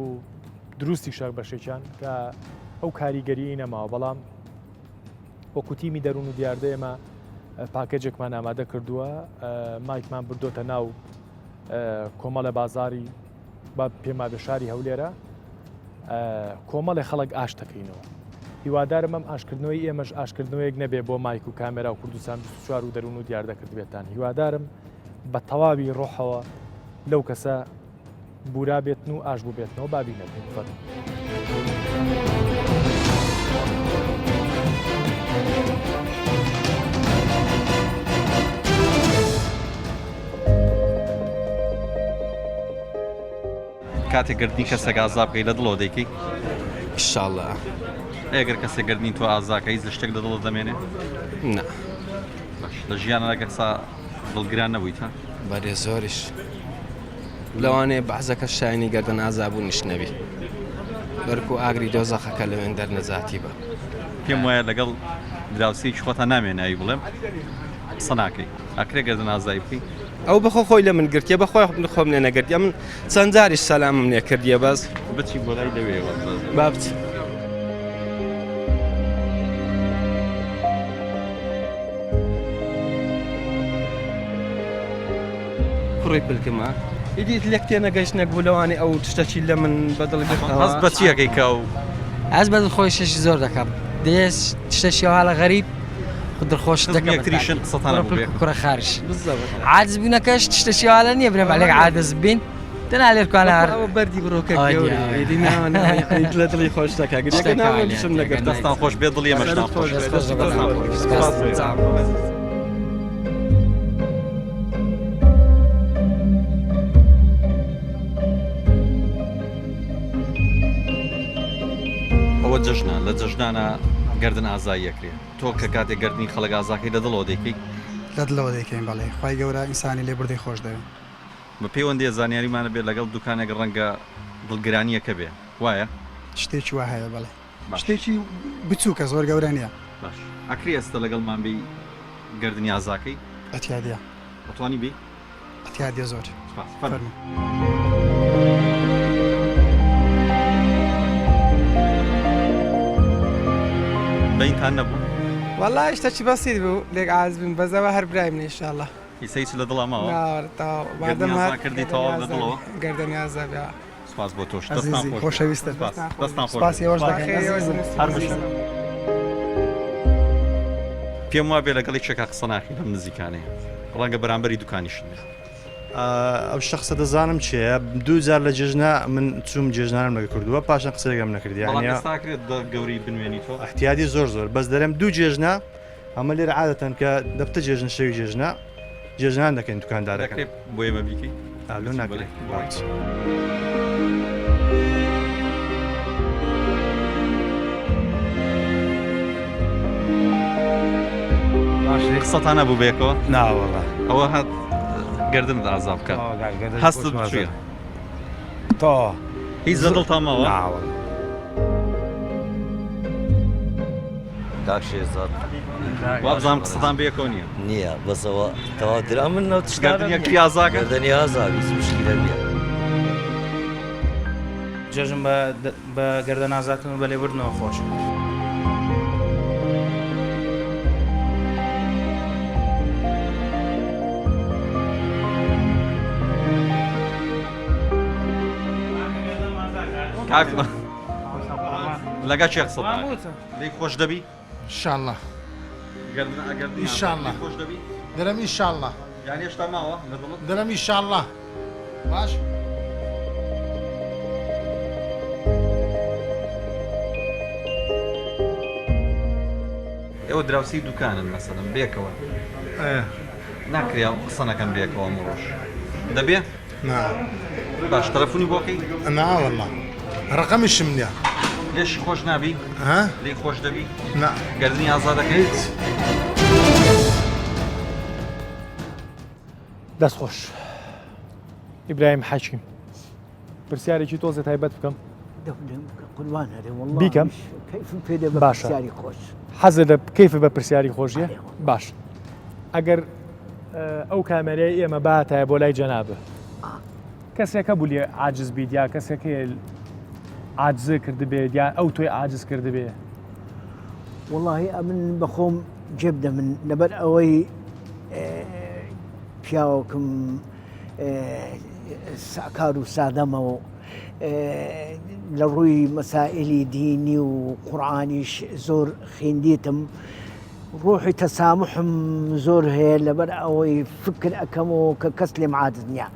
دروستی شەر بەشێکیان کە ئەو کاریگەریی نەماوە بەڵام وەکو تیمی دەروون و دیاردە ئێمە پاکێجێکمان ئامادە کردووە مایکمان بردۆتە ناو کۆمەڵە بازاری با پێما بێ شاری هەولێرە کۆمەڵێ خەڵک ئاش دەکەینەوە هیوادارم ئەم ئاشکردنەوەی ئێمەش ئاشکردنەوەیەک نەبێ بۆ مایک و کامێرا و کوردستان 24 و دەروون و دیاردە کردبێتان هیوادارم بە تەواوی ڕۆحەوە لەو کەسە بورا بێتن و ئاش بووبێتنەوە بابی نەبێت فەرموو. کاتێک گردنی کەسێک ئازا بکەی لە دڵەوە دەیکەی؟ ئیشاڵڵا. ئەی ئەگەر کەسێک گردنی تۆ ئازاکە هیچ شتێک لە دڵت دەمێنێ؟ نا. باش لە ژیانە لەگەر سا دڵگران نەبوویت ها؟ بەرێ زۆریش. لەوانەیە بەعزەکە شایانی گەردن ئازابوونیش نەبی. بەرکو ئاگری دۆزەخەکە لەوێن دەرنەجاتی بە. پێم وایە لەگەڵ دراوسێیەکی خۆتان نامەوێ ناوی بڵێم قسە ناکەی. ئەکرێ گەردن ئازایی بکەی؟ ئەو بەخۆ خۆی لە من گرتیە بەخۆی من خۆم لێ نەگرتیە من چەند جاریش سەلامم لێ کردیە بەس بچی بۆ لای لەوێوە با بچی. کوڕی پلکمە ئیدی لێک تێنەگەیشتنێک بوو لەوانەیە ئەو شتەکی لە من بەدڵ گرتەوە هەست بە چیەکەی کە ئەو هەست بە دڵخۆشیشی زۆر دەکەم دێ شتەکی وا لە غەریب دڵخۆش دەکەم یەکتریشن قسەتان کوڕە پلک و کوڕە خارش عاجز بوونەکەش شتەکی وا لە نییە برێم لێک عادز بین تەنها لێرکوانە هەر ئەوە بەردی بڕۆکە ئەوە گەورەی دیارە. ئیدی ناوە لە دڵی خۆش دەکا گرێکە شتەکە ناوە عالیە، بشم دیارە. نەگرت دەستان خۆش بێ دڵی ئێمەشتان خۆش دەست خۆش دەستان خۆش سپاس. سپاس. ئەوە جەژنە لە جەژنانە گەردن ئازایی ئەکرێ تۆ کە کاتێک گەردنی خەڵک ئازاکەی لە دڵەوە دەیکەی؟ لە دڵەوە دەیکەین بەڵێ خوای گەورە ئینسانی لێبوردەی خۆش دەوێ. بە پەیوەندیە زانیاریمان هەبێت لەگەڵ دوکانێک ڕەنگە دڵگرانیەکە بێ وایە؟ شتێکی وا هەیە بەڵێ. باش. شتێکی بچووکە زۆر گەورە نییە. باش ئەکرێ ئێستا لەگەڵمان بێی گەردنی ئازاکەی؟ ئەتیادیە. ئەتوانی بێی؟ ئەتیادیە زۆر. سوپاس فەرموو. بەینتان نەبوو؟ وەڵا شتەکی بەسیت بوو لێک عاجز بووین بەس ئەوە هەر برای منە ئیشاڵڵا. ئیسە هیچ لە دڵا ماوە؟ نا وەڵا تەواو گەردنی ئازا کردی تەواو لە دڵەوە؟ گەردنی ئازا بێ. سپاس بۆ تۆش دەستان خۆش خۆشەویستت دەستان خۆش سپاسی ئێوەش دەکەین ئەزیزم هەر بژین. پێم وابێ لەگەڵ یەکێکا قسە ناکەی لەم نزیکانەیە ڕەنگە بەرامبەری دوکانیشت بێ. ئەو شخصە دەزانم چێە دوو جار لە جێژنا من چوم جێژنانم لەگە کردووە پاشان قسە لەگەم نەکردی بەڵام ئێستا کرێت گەورەی بنوێنی تۆ احتیادی زۆر زۆر بەس دەرێم دوو جێژنا ئەمە لێرە عادەتەن کە دەبتە جێژن شەوی جێژنە جێژنان دەکەین دوکاندارەکە دەکرێت بۆ ئێمە بیکەی ئالۆ ناکرێت قسەتان نەبوو بێکەوە ناوەڵا ئەوە هات گردنت ئازا بکە هەستت چییە تا هیچ لە دڵتان ماوە؟ ناوەڵا کاک شێرزاد وابزانم قسەتان بەیەکەوە نییە نییە بەسەوە تەواو درا من نەو گەردن یەکتری ئازاکە گەردنی ئازا هیچ مشکلە نییە جەژن بە گەردەن ئازاکردن و بە لێبوردنەوە خۆشە. کاک لەگە چێ قسە لێی خۆش دەبی ئینشاءاللە ئینشاءاللە خۆش دەبی دەرم ئینشاءاللە یان هێشتا ماوە لە دڵت دەرم ئینشاءاللە باش ئێوە دراوسێی دوکانن مەسەلەن بێکەوە ناکرێ قسە نەکەن بێکەوە ئەم ڕۆژ دەبێ نا باش تەلەفۆنی بۆ کەی نا والله ڕقەمیشم نییە لێش خۆش نابی ها لێی خۆش دەبی نا گەردنی ئازاد دەکەیت دەست خۆش ئیبراهیم حەکیم پرسیارێکی تۆزێ تایبەت بکەم قوربان هەرێ والله بیکەم کەیفم پێ دێ بە باشە پرسیاری خۆش حەزە لە کەیفە بە پرسیاری خۆشیە باش ئەگەر ئەو کامێرەی ئێمە باتایە بۆ لای جەنابە کەسێک هەبوو لێ عاجز بیت یا کەسێک هەیە عاجزە کردبێت یا ئەو تۆی عاجز کردبێ وەڵاهی ئەمن بەخۆم جێب دەمن لەبەر ئەوەی پیاوەکم ساکار و سادەمەوە لە ڕووی مەسائلی دینی و قورآانیش زۆر خیندیتم ڕۆحی تەسامحم زۆر هەیە لەبەر ئەوەی فکر ئەکەمەوە کە کەس لێم عادز نییە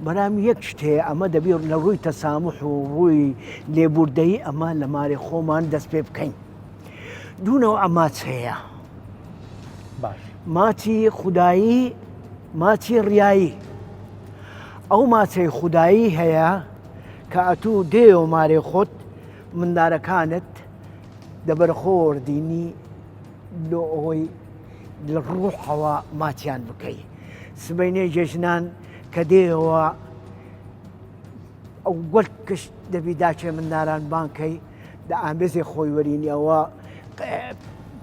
بەرام یەک شت هەیە ئەمە دەبی لە ڕووی تەسامح و ڕووی لێبوردەیی ئەمە لە مارێ خۆمان دەست پێ بکەین دوونەوە ئەماچ هەیە باش ماچی خودایی ماچی ڕیایی ئەو ماچەی خودایی هەیە کە ئەتوو دێەوە مارێ خۆت مندارەکانت دەبەرخۆردینی لۆ ئەوەی لە ڕوحەوە ماچیان بکەی سبەینێ جێژنان کە دێەوە ئەو گەل کشت دەبی داچێ منداران بانکەی دە ئامێزێ خۆی وەرینی ئەوە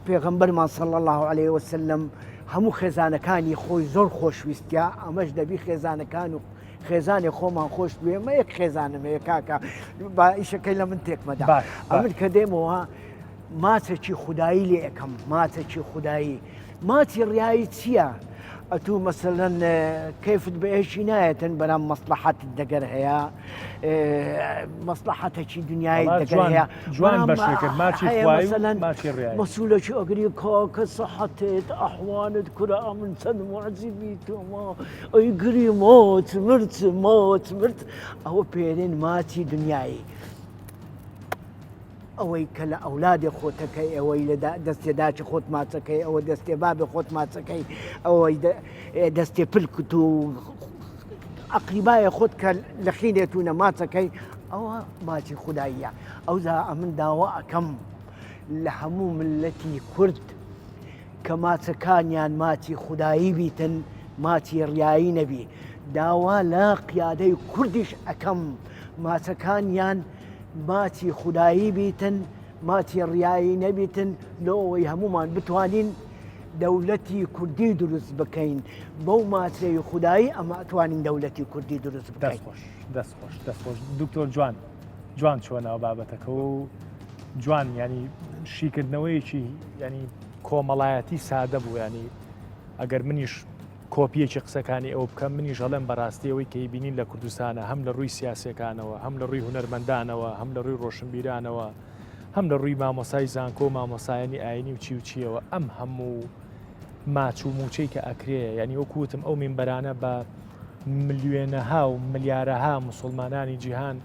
پێغەمبەرمان صلی الله علیه وسلم هەموو خێزانەکانی خۆی زۆر خۆشویستیا ئەمەش دەبی خێزانەکان و خێزانی خۆمان خۆش بوێ مە یەک خێزانم هەیە کاکە با ئیشەکەی لە من تێکمەدا ئەمن کە دێمەوە ماچێکی خودایی لێ ئەکەم ماچێکی خودایی ماچی ڕیایی چییە؟ ئەتوو مەسەلەن کەیفت بە ئێشی نایەتن بەرام مەسلحەتت دەگەر هەیە مەسلحەتەکی دنیای دەگەر هەیە جوان بەشێکرد ماچی مەسەلەن مەسوولەکی ئەگری کاکە سەحەتت ئەحوانت کورە ئەمن چەند معجبی تۆما ئەی گری ماچ مرچ ماچ مرچ ئەوە پێرێن ماچی دنیایی ئەوەی کە لە ئەولادێ خۆتەکەی ئەوەی لە دەستێ داچی خۆت ماچەکەی ئەوە دەستێ بابێ خۆت ماچەکەی ئەوەی دەستێ پلکت و ئەقریبایە خۆت کە لە خینێت و نەماچەکەی ئەوە ماچی خوداییە ئەوجا ئەمن داوا ئەکەم لە هەموو ملەتی کورد. کە ماچەکانیان ماچی خودایی بیتن ماچی ڕیایی نەبی داوا لە قیادەی کوردیش ئەکەم ماچەکانیان ماچی خودایی بیتن ماچی ڕیایی نەبیتن لۆ ئەوەی هەموومان بتوانین دەولەتی کوردی دروست بکەین بەو ماچەی خودایی ئەمە ئەتوانین دەولەتی کوردی دروست بکەین. دەست خۆش دەست خۆش دەست خۆش دکتۆر جوان جوان چوە ناو بابەتەکە و جوان ینی شیکردنەوەیەکی ینی کۆمەڵایەتی سادە بوو ینی ئەگەر منیش کۆپیەکی قسەکانی ئەو بکەم منیش هەڵێم بەڕاستی ئەوەی کە بینین لە کوردستانە هەم لە ڕووی سیاسەکانەوە هەم لە ڕووی هونەرمەندانەوە هەم لە ڕووی ڕۆشنبیرانەوە هەم لە ڕووی مامۆسای زانکۆ و مامۆسایانی ئاینی و چی و چیەوە ئەم هەموو ماچ و موچەی کە ئەکرێ یعنی وەکو وتم ئەو مینبەرانە بە ملیۆنەها و ملیارەها مسلمانانی جیهان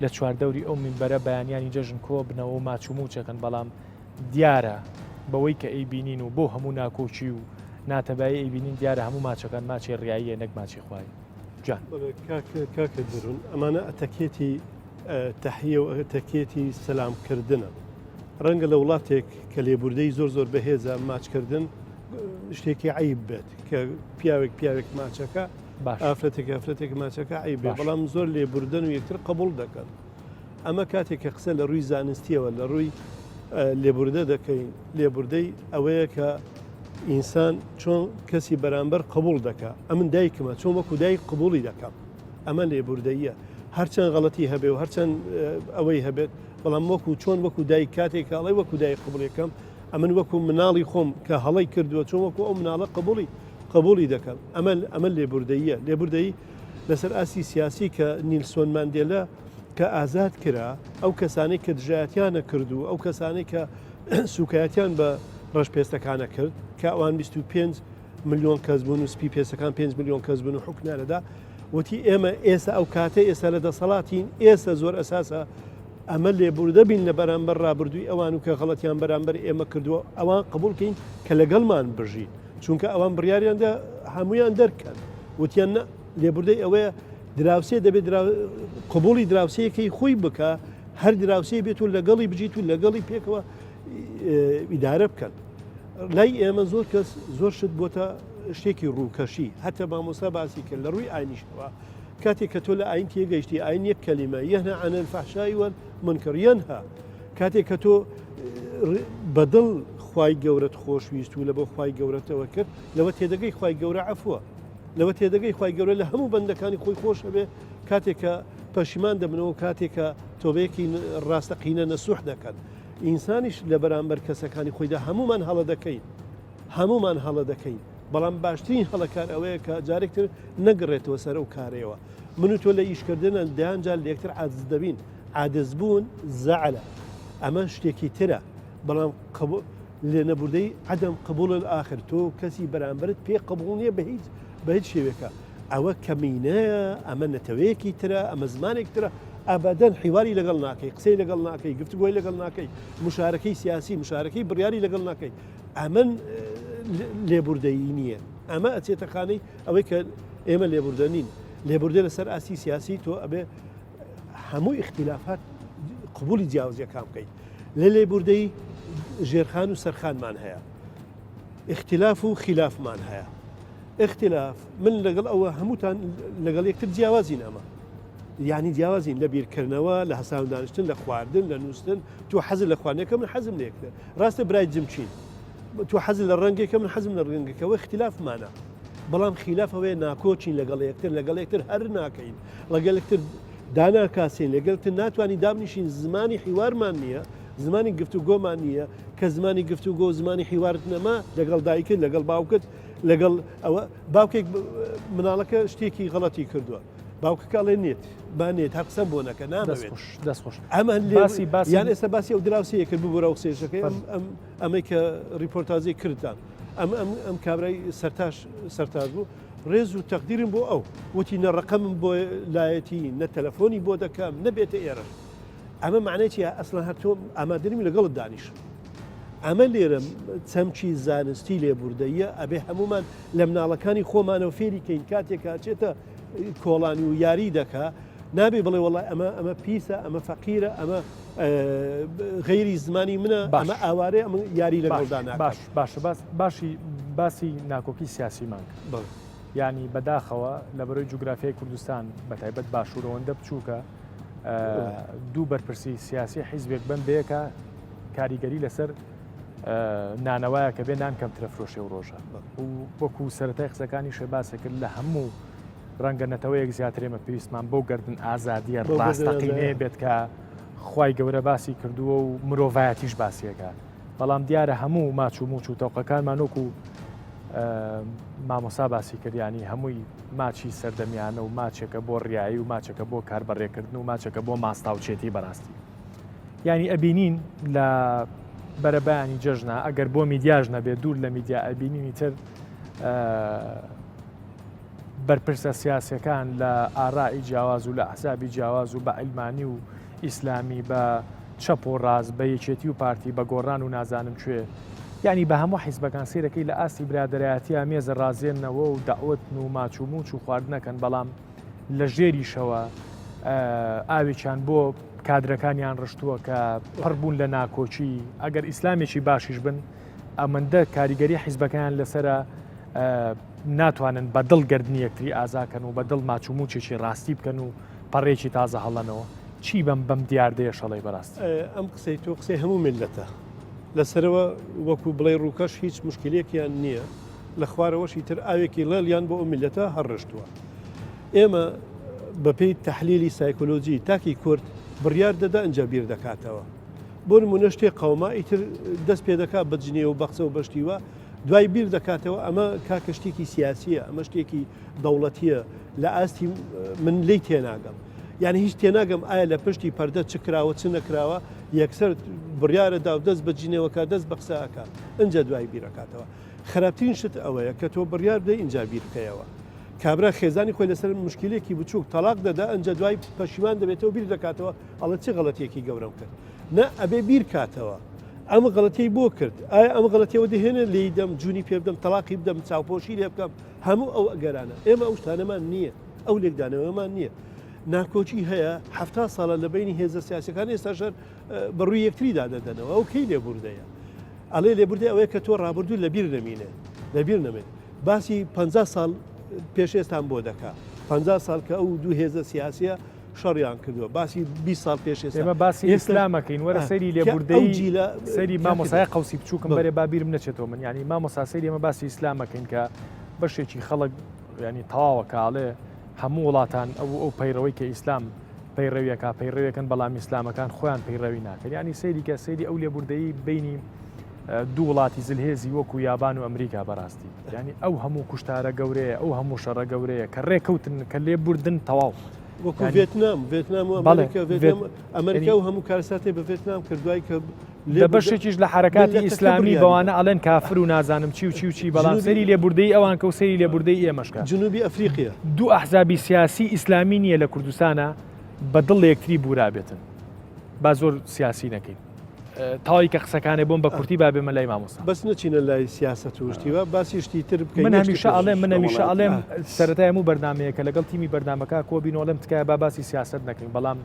لە چواردەوری ئەو مینبەرە بەیانیانی جەژن کۆ بنەوە و ماچ و موچەکەن بەڵام دیارە بەوەی کە ئەیبینین و بۆ هەموو ناکۆکی و ناتەبایی ئەیبینین دیارە هەموو ماچەکان ماچی ڕیاییە نەک ماچی خوایی جان. کاکە درون ئەمانە ئەتەکێتی تەحیە و ئەتەکێتی سەلام کردنە ڕەنگە لە وڵاتێک کە لێبوردەی زۆر زۆر بەهێزە ماچکردن شتێکی عیب بێت کە پیاوێک پیاوێک ماچەکە ئافرەتێک ئافرەتێک ماچەکە عیب بێ بەڵام زۆر لێبوردن و یەکتر قبول دەکەن ئەمە کاتێک کە قسە لە ڕووی زانستیەوە لە ڕووی لێبوردە دەکەین لێبوردەی ئەوەیە کە ئینسان چۆن کەسی بەرامبەر قبول دەکا ئەمن دایکمە چۆن وەکو دایک قبولی دەکەم ئەمە لێبوردەییە هەرچەند غەڵەتی هەبێ و هەرچەند ئەوەی هەبێت بەڵام وەکو چۆن وەکو دایک کاتێک ئەڵێ وەکو دایک قبوڵیەکەم ئەمن وەکو مناڵی خۆم کە هەڵەی کردووە چۆن وەکو ئەو مناڵە قبوڵی قبوڵی دەکەم ئەمە ئەمە لێبوردەییە لێبوردەیی لەسەر ئاستی سیاسی کە نیلسۆن ماندێلا کە ئازاد کرا ئەو کەسانەی کە دژایەتیانە کرد و ئەو کەسانەی کە سوکایەتیان بە ڕەشپێستەکانە کرد کە ئەوان 25 ملیۆن کەس بوون و سپی پێستەکان 5 ملیۆن کەس بوون و حکومیانەدا وتی ئێمە ئێستا ئەو کاتە ئێستا لە دەسەڵاتین ئێستا زۆر ئەساسە ئەمە لێبوردە بین لە بەرامبەر ڕابردووی ئەوان و کە غەڵەتیان بەرامبەر ئێمە کردووە ئەوان قبوڵکەین کە لەگەڵمان بژین چونکە ئەوان بڕیاریاندا هەمویان دەرکەن وتیان نە لێبوردەی ئەوەیە دراوسێ دەبێت قبولی دراوسەیەکەی خۆی بکە هەر دراوسێ بێت و لەگەڵی بجیت و لەگەڵی پێکەوە ئیدارە بکەن لای ئێمە زۆر کەس زۆر شت بۆتە شتێکی ڕووکەشی هەتا مامۆستا باسی کرد لە ڕووی ئاینیشەوە کاتێک کە تۆ لە ئاین تێگەیشتی ئاین یەک کەلیمە ينهى عن الفحشاء والمنكر ينهى کاتێک کە تۆ بەدڵ خوای گەورەت خۆشویست و لە بۆ خوای گەورەتەوە کرد لەوە تێدەگەی خوای گەورە عەفوە لەوە تێدەگەی خوای گەورە لە هەموو بەندەکانی خۆی خۆش هەبێ کاتێک کە پەشیمان دەبنەوە کاتێک کە تۆبەیەکی ڕاستەقینە نەسوح دەکەن ئینسانیش لە بەرامبەر کەسەکانی خۆیدا هەمومان هەڵە دەکەین هەمومان هەڵە دەکەین بەڵام باشترین هەڵەکار ئەوەیە کە جارێکتر نەگەڕێتەوە سەر ئەو کارەیەوە من و تۆ لە ئیشکردنە دەیان جار لە یەکتر عاجز دەبین عاجزبوون زەعلە ئەمە شتێکی ترە بەڵام لێنەبوردەی عدم قبول الآخر تۆ کەسی بەرامبەرت پێ قبول نییە بە هیچ بە هیچ شێوێکە ئەوە کەمینەیە ئەمە نەتەوەیەکی ترە ئەمە زمانێک ترە ئەبەدەن حیواری لەگەڵ ناکەی قسەی لەگەڵ ناکەی گفتوگۆی لەگەڵ ناکەی مشارەکەی سیاسی مشارەکەی بڕیاری لەگەڵ ناکەی ئەمن لێبوردەیی نییە ئەمە ئەچێتە خانەی ئەوەی کە ئێمە لێبوردە نین لێبوردە لەسەر ئاستی سیاسی تۆ ئەبێ هەموو ئیختیلافات قبولی جیاوازیەکان بکەیت لە لێبوردەی ژێرخان و سەرخانمان هەیە ئیختیلاف و خیلافمان هەیە ئیختیلاف من لەگەڵ ئەوە هەمووتان لەگەڵ یەکتر جیاوازین ئەمە یعنی جیاوازین لە بیرکردنەوە لە هەسان دانیشتن لە خواردن لە نووسن تۆ حەز لە خواردنەکە من حەزم لێکرد ڕاستە برای جمچین تۆ حەز لە ڕەنگێکە من حەزم لە ڕەنگەکەەوە اختلافمانە بەڵام خیلاف ئەوەیە ناکۆکین لەگەڵ یەکتر لەگەڵ یەکتر هەر ناکەین لەگەڵ یەکتر داناکاسین لەگەڵ تر ناتوانین دابنیشین زمانی حیوارمان نییە زمانی گفتوگۆمان نییە کە زمانی گفتوگۆ زمانی حیوارت نەما لەگەڵ دایکت لەگەڵ باوکت لەگەڵ ئەوە باوکێک مناڵەکە شتێکی غەڵەتی کردووە باوکەکە ئەڵێ نێت با نێت هەر قسەم بۆ نەکە نامەوێت دەست خۆش ئەمە باسی باسی یان ئێستا باسی ئەو دراوسەیە کرد ببورە و قسەیەکەی ئەم ئەمەی کە ڕیپۆرتازی کردتان ئەم ئەم ئەم کابرای سەرتاش سەرتاش بوو ڕێز و تەقدیرم بۆ ئەو وتی نە ڕقەمم بۆ لایەتی نە تەلەفۆنی بۆ دەکەم نەبێتە ئێرەش ئەمە معنای چیە ئەسڵەن هەر تۆ ئامادەنیم لەگەڵت دانیشم ئەمە لێرە چەمکی زانستی لێبوردەیە ئەبێ هەمومان لە مناڵەکانی خۆمانەوە فێری کەین کاتێک کاچێتە کۆڵانی و یاری دەکا. نابێ بڵێ وەڵای ئەمە ئەمە پیسە ئەمە فەقیرە ئەمە غەیری زمانی منە ئەمە ئاوارەیە ئەمە یاری لەگەڵدا ناکەم. باش باشە باس باشی باسی ناکۆکی سیاسیمان کرد. بەڵێ. یانی بەداخەوە لە بەرەی جوگرافیای کوردستان بە تایبەت باشوور ئەوەندە بچووکە دوو بەرپرسی سیاسی حیزبێک بن بەیەکە کاریگەری لەسەر نانەوایە کە بێ نان کەمترە فرۆشێ و ڕۆژە و وەکو سەتای قسەکانی شێ باسە کرد لە هەموو ڕەنگە نەتەوەیەک زیاتر ئێمە پێویستمان بەو گەردن ئازادیە ڕاستەقینەیە بێت کە خوای گەورە باسی کردووە و مرۆڤایەتیش باسیەکە بەڵام دیارە هەموو ماچ و موچ و تەوقەکانمان وەکو مامۆسا باسی کردیانی هەمووی ماچی سەردەمیانە و ماچێکە بۆ ڕیایی و ماچەکە بۆ کاربەڕێکردن و ماچەکە بۆ ماستاوچێتی بەڕاستی ینی ئەبینین لە بەرەبانی جەژنا ئەگەر بۆ میدیاش نەبێت دوور لە میدیا ئەبینینی تر بەرپرسە سیاسیەکان لە ئارائی جیاواز و لە ئەحزابی جیاواز و بە عیلمانی و ئیسلامی بە چەپ و ڕاست بە یەکێتی و پارتی بە گۆڕان و نازانم کوێ یعنی بە هەموو حیزبەکان سیرەکەی لە ئاستی برادەرایەتیا مێزە ڕازێنەوە و دەعوەتن و ماچ و موچ و خواردنەکەن بەڵام لە ژێریشەوە ئاوێکیان بۆ کادرەکانیان ڕشتووە کە پڕ بوون لە ناکۆکی ئەگەر ئیسلامێکی باشیش بن ئەمەندە کاریگەری حیزبەکەیان لەسرە ناتوانن بە دڵ گەردنی یەکتری ئازا کەن و بە دڵ ماچ و موچێکی ڕاستی بکەن و پەڕێکی تازە هەڵەنەوە. چی بەم بەم دیاردەیەش ئەڵێی بەڕاستی؟ ئەم قسەی تۆ قسەی هەموو میللەتە. لە سەرەوە وەکو بڵێی ڕووکەش هیچ موشکیلەیەکیان نییە، لە خوارەوەش ئیتر ئاوێکی ڵێڵیان بۆ ئەو میللەتە هەڕشتووە. ئێمە بە پێی تەحلیلی سایکۆلۆجی تاکی کورد بڕیار دەدا ئینجا بیر دەکاتەوە. بۆ نموونە شتێک قەوما ئیتر دەست پێ دەکا بە جنێو و بە قسە و بە شتی وا، دوای بیر دەکاتەوە ئەمە کاکە شتێکی سیاسیە ئەمە شتێکی دەوڵەتیە لە ئاستی من لی تێناگەم یعنی هیچ تێناگەم ئایا لە پشتی پەردە چ کراوە چ نەکراوە یەکسەر بڕیارە دا و دەست بە جنێوەکە دەست بە قسەکە ئینجا دوای بیرەکاتەوە خراپترین شت ئەوەیە کە تۆ بڕیار بدەی ئینجا بیر بکەیەوە کابرا خێزانی خۆی لەسەر مشکلێکی بچووک تەلاق دەدا ئەنجا دوای پەشیمان دەبێتەوە بیر دەکاتەوە ئەڵە چ غەڵەتێکی گەورەم کرد نا ئەبێ بیر کاتەوە ئەم غەڵەتیەی بۆ کرد؟ ئایا ئەم غەڵەتیەوە دەهێنێ لێی دەم، جونی پێ بدەم، تەڵاقی بدەم، چاوپۆشی لێ بکەم، هەموو ئەو ئەگەرانە. ئێمە ئەو شتانەمان نییە، ئەو لێکدانەوەمان نییە. ناکۆکی هەیە، 70 ساڵە لە بینی هێزە سیاسەکان ئێستاش هەر بە ڕووی یەکتریدا دەدەنەوە. ئەو کەی لێبوردەیە؟ ئەڵێ لێبوردەی ئەوەیە کە تۆ ڕابردوو لەبیر نەمینێ، لەبیر نەمێن. باسی 50 ساڵ پێش ئێستان بۆ دەکا. 50 ساڵ کە ئەو دوو هێزە سیاسیە شەڕیان کردووە باسی 20 ساڵ پێش ئێستا ئێمە باسی ئیسلامەکەین وەرە سەیری لێبوردەی جیلە سەیری مامۆسای قەوسی بچووکم بەرێ با بیرم نەچێتەوە من یعنی مامۆسا سەیری ئێمە باسی ئیسلامەکەین کە بەشێکی خەڵک ینی تەواوە کاڵێ هەموو وڵاتان ئەو ئەو پەیڕەوەی کە ئیسلام پەیڕەویەکە پەیڕەوێکن بەڵام ئیسلامەکان خۆیان پەیڕەوی ناکەن ینی سەیری کە سەیری ئەو لێبوردەی بینی دوو وڵاتی زلهێزی وەکو یابان و ئەمریکا بەڕاستی ینی ئەو هەموو کوشتارە گەورەیە ئەو هەموو شەڕە گەورەیە کە ڕێکەوتن کە لێبوردن تەواو وەکو ڤێتنام ڤێتنام و ئەمریکا ڤێتنام ئەمریکا و هەموو کارساتێ بە ڤێتنام کرد دوای کە لە بەشێکیش لە حرکاتی ئیسلامی بەوانە ئەڵێن کافر و نازانم چی و چی و چی بەڵام سەری لێبوردەی ئەوان کە و سەری لێبوردەی ئێمەشکە جنوبی ئەفریقیا دوو ئەحزابی سیاسی ئیسلامی نییە لە کوردستانە بە دڵ یەکتری بورابێتن با زۆر سیاسی نەکەین. تەواوی کە قسەکانێ بۆم بە کورتی با بێمە لای مامۆستا. بەس نەچینە لای سیاسەت و شتی وا باسی شتی تر بکەین من هەمیشە ئەڵێم من هەمیشە ئەڵێم سەرەتای هەموو بەرنامەیە کە لەگەڵ تیمی بەرنامەکە کۆبین ئەڵێم تکایە با باسی سیاسەت نەکەین بەڵام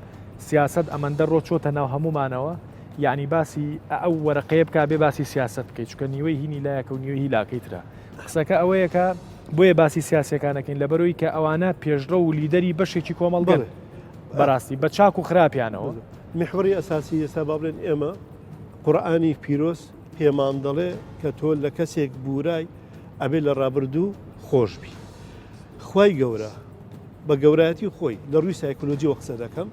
سیاسەت ئەمەندە ڕۆ چۆتە ناو هەموومانەوە یعنی باسی ئەو وەرەقەیە بکا بێ باسی سیاسەت بکەیت چونکە نیوەی هینی لایەکە و نیوەی هیلاکەی ترە قسەکە ئەوەیە کە بۆیە باسی سیاسەکانەکەین لەبەرەوەی کە ئەوانە پێشڕەو و لیدەری بەشێکی کۆمەڵگەن بەڕاستی بە چاک و خراپیانەوە. میحوەری ئەساسی ئێستا با بڵێن ئێمە قورئانی پیرۆز پێمان دەڵێ کە تۆ لە کەسێک بورای ئەبێ لە ڕابردوو خۆش بی خوای گەورە بە گەورایەتی خۆی لە ڕووی سایکۆلۆجیەوە قسە دەکەم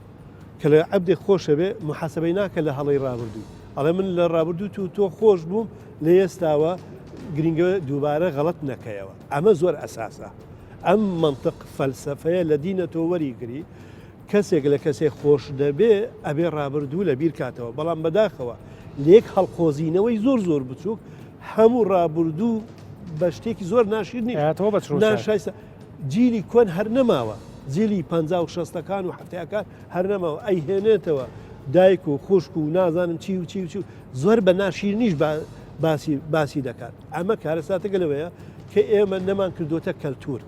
کە لە عەبدێک خۆشە بێ محاسبەی ناکە لە هەڵەی ڕابردووی ئەڵێ من لە ڕابردوو تو تۆ خۆش بووم لە ئێستاوە گرنگە دووبارە غەڵەت نەکەیەوە ئەمە زۆر ئەساسە ئەم مەنتق فەلسەفەیە لە دینە تۆ وەریگری کەسێک لە کەسێک خۆش دەبێ ئەبێ ڕابردوو لە بیر کاتەوە بەڵام بەداخەوە لێک هەڵقۆزینەوەی زۆر زۆر بچووک هەموو ڕابردوو بە شتێکی زۆر ناشرینی ئەتەوە بە ناشایستە جیلی کۆن هەر نەماوە جیلی پ و شەستەکان و حەفتاکان هەر نەماوە ئەیهێنێتەوە دایک و خوشک و نازانم چی و چی و چی زۆر بە ناشیرنیش باسی باسی دەکات ئەمە کارەساتەکە لەوەیە کە ئێمە نەمان کردوتە کەلتور.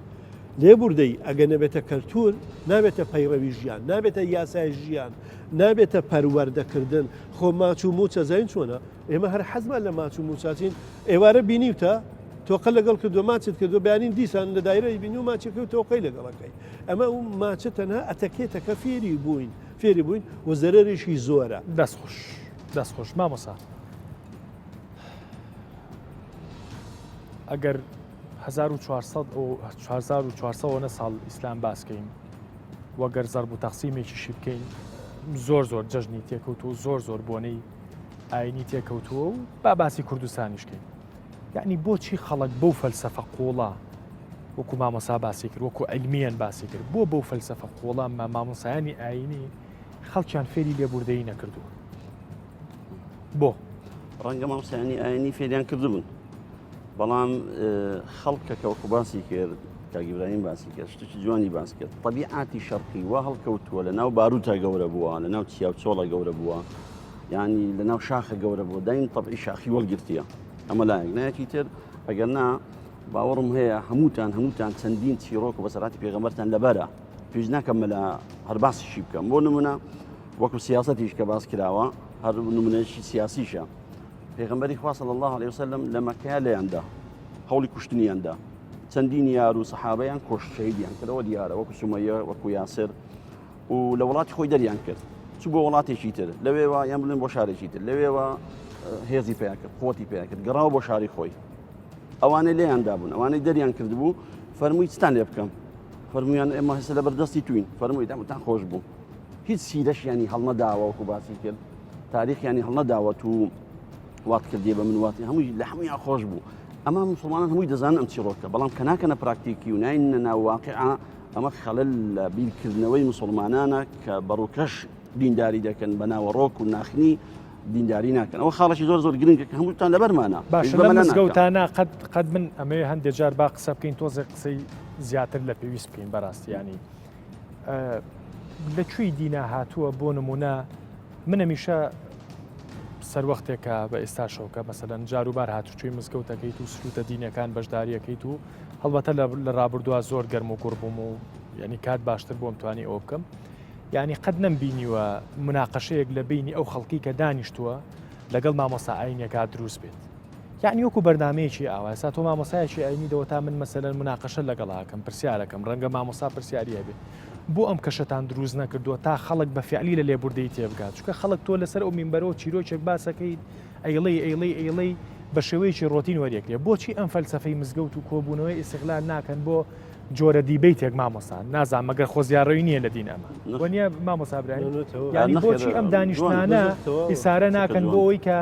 لێبوردەیی ئەگەر نەبێتە کەلتور نابێتە پەیڕەوی ژیان، نابێتە یاسای ژیان، نابێتە پەروەردەکردن، خۆ ماچ و موچە زانین چۆنە؟ ئێمە هەر حەزمان لە ماچ و موچاچین، ئێوارە بینیوتە تۆقە لەگەڵ کردووە ماچت کردووە بەیانین دیسان لە دایرەی بینی و ماچەکە و تۆقەی لەگەڵەکەی ئەمە ئەو ماچە تەنها ئەتەکێتەکە فێری بووین فێری بووین و زەرەرێکی زۆرە. دەست خۆش دەست خۆش مامۆسا ئەگەر 1400 1400 ساڵ ئیسلام باسکەین وەگەر زەرب و تەقسیمێکیشی بکەین زۆر زۆر جەژنی تێکەوت و زۆر زۆر بۆنەی ئاینی تێکەوتووە و با باسی کوردستانیش کەین یعنی بۆچی خەڵک بەو فەلسەفە قوڵە وەکو مامۆسا باسی کرد وەکو علمیان باسی کرد بۆ بەو فەلسەفە قوڵە مە مامۆسایانی ئاینی خەڵکیان فێری لێبوردەیی نەکردووە بۆ؟ ڕەنگە مامۆستایانی ئاینی فێریان کردبوون بەڵام خەڵکە کە وەکو باسی کرد کاک ئیبراهیم باسی کرد شتێکی جوانی باس کرد طبیعاتی شەرقی وا هەڵکەوتووە لە ناو باروتە گەورە بووە لە ناو چیا و چۆڵە گەورە بووە ینی لە ناو شاخە گەورە بووە دایم طبعی شاخی وەڵگرتیە ئەمە لایەک نایەکی تر ئەگەر نا باوەڕم هەیە هەمووتان هەمووتان چەندین چیرۆک و بەسەراتی پێغەمبەرتان لەبەرە پێش ناکەم مەلا هەر باسیشی بکەم بۆ نمونە وەکو سیاسەتیش کە باس کراوە هەر نمونەیەکی سیاسیشە پێغەمبەری خوا صلی الله علیه وسلم لە مەککە لێیاندا هەوڵی کوشتنیاندا چەندین یار و سەحابەیان کۆش شەهیدیان کردەوە دیارە وەکو سومەیە وەکو یاسر و لە وڵاتی خۆی دەریان کرد چوو بۆ وڵاتێکی تر لەوێوە یان بڵێن بۆ شارێکی تر لەوێوە هێزی پیا کرد قوتی پیا کرد گەڕاوە بۆ شاری خۆی ئەوانەی لێیان دابوون ئەوانەی دەریان کردبوو فەرمووی چتان لێ بکەم فەرموویان ئێمە هەسە لە بەردەستی توین فەرمووی دەمتان خۆش بوو هیچ سیرەشیانی هەڵنەداوە وەکو باسی کرد تاریخیانی هەڵنەداوە تو وات کردی بە من واتی هەمووی لە هەمویان خۆش بوو ئەمە مسلمانان هەمووی دەزانن ئەم چیڕۆکە بەڵام کە ناکەنە پراکتیکی و ناینە ناو واقعە ئەمە خەلل لە بیرکردنەوەی مسلمانانە کە بەڕووکەش دینداری دەکەن بە ناوەڕۆک و ناخنی دینداری ناکەن ئەوە خاڵێکی زۆر زۆر گرنگە کە هەمووتان لەبەرمانە باشە لەم مزگەوتانە قەت قەت من ئەمەوێ هەندێک جار با قسە بکەین تۆزێک قسەی زیاتر لە پێویست بکەین بەڕاستی ینی لە کوێی دینا هاتووە بۆ نمونە من هەمیشە سەروەختێکە بە ئێستاشەوە کە مەسەلەن جاروبار هاتوچۆی مزگەوتەکەیت و سروتە دینەکان بەشداریەکەیت و هەڵبەتە لە ڕابردووە زۆر گەرم و گوڕ بووم و یعنی کات باشتر بۆم توانی ئەوە بکەم یعنی قەت نەمبینیوە مناقەشەیەک لە بینی ئەو خەڵکی کە دانیشتووە لەگەڵ مامۆسا ئاینەکە دروست بێت یەعنی وەکو بەرنامەیەکی ئاوا ئێستا تۆ مامۆسایەکی ئاینی دەوەتا من مەسەلەن مناقەشە لەگەڵا ئەکەم پرسیارەکەم ڕەنگە مامۆسا پرسیاری هەبێ بۆ ئەم کەشەتان دروست نەکردووە تا خەڵک بە فعلی لە لێبوردەی تێبگات چونکە خەڵک تۆ لەسەر ئەو مینبەرەوە چیرۆکێک باسەکەیت ئەیڵێی ئەیڵێی ئەیڵێی بە شێوەیەکی ڕۆتین وەریەکرێ بۆچی ئەم فەلسەفەی مزگەوت و کۆبوونەوەی ئیستغلال ناکەن بۆ جۆرە debate ێک مامۆستا نازانم مەگەر خۆزیاڕەوی نییە لە دین ئەمە وەنیە مامۆستا برایم یانی بۆچی ئەم دانیشتانە ئیسارە ناکەن بۆ ئەوەی کە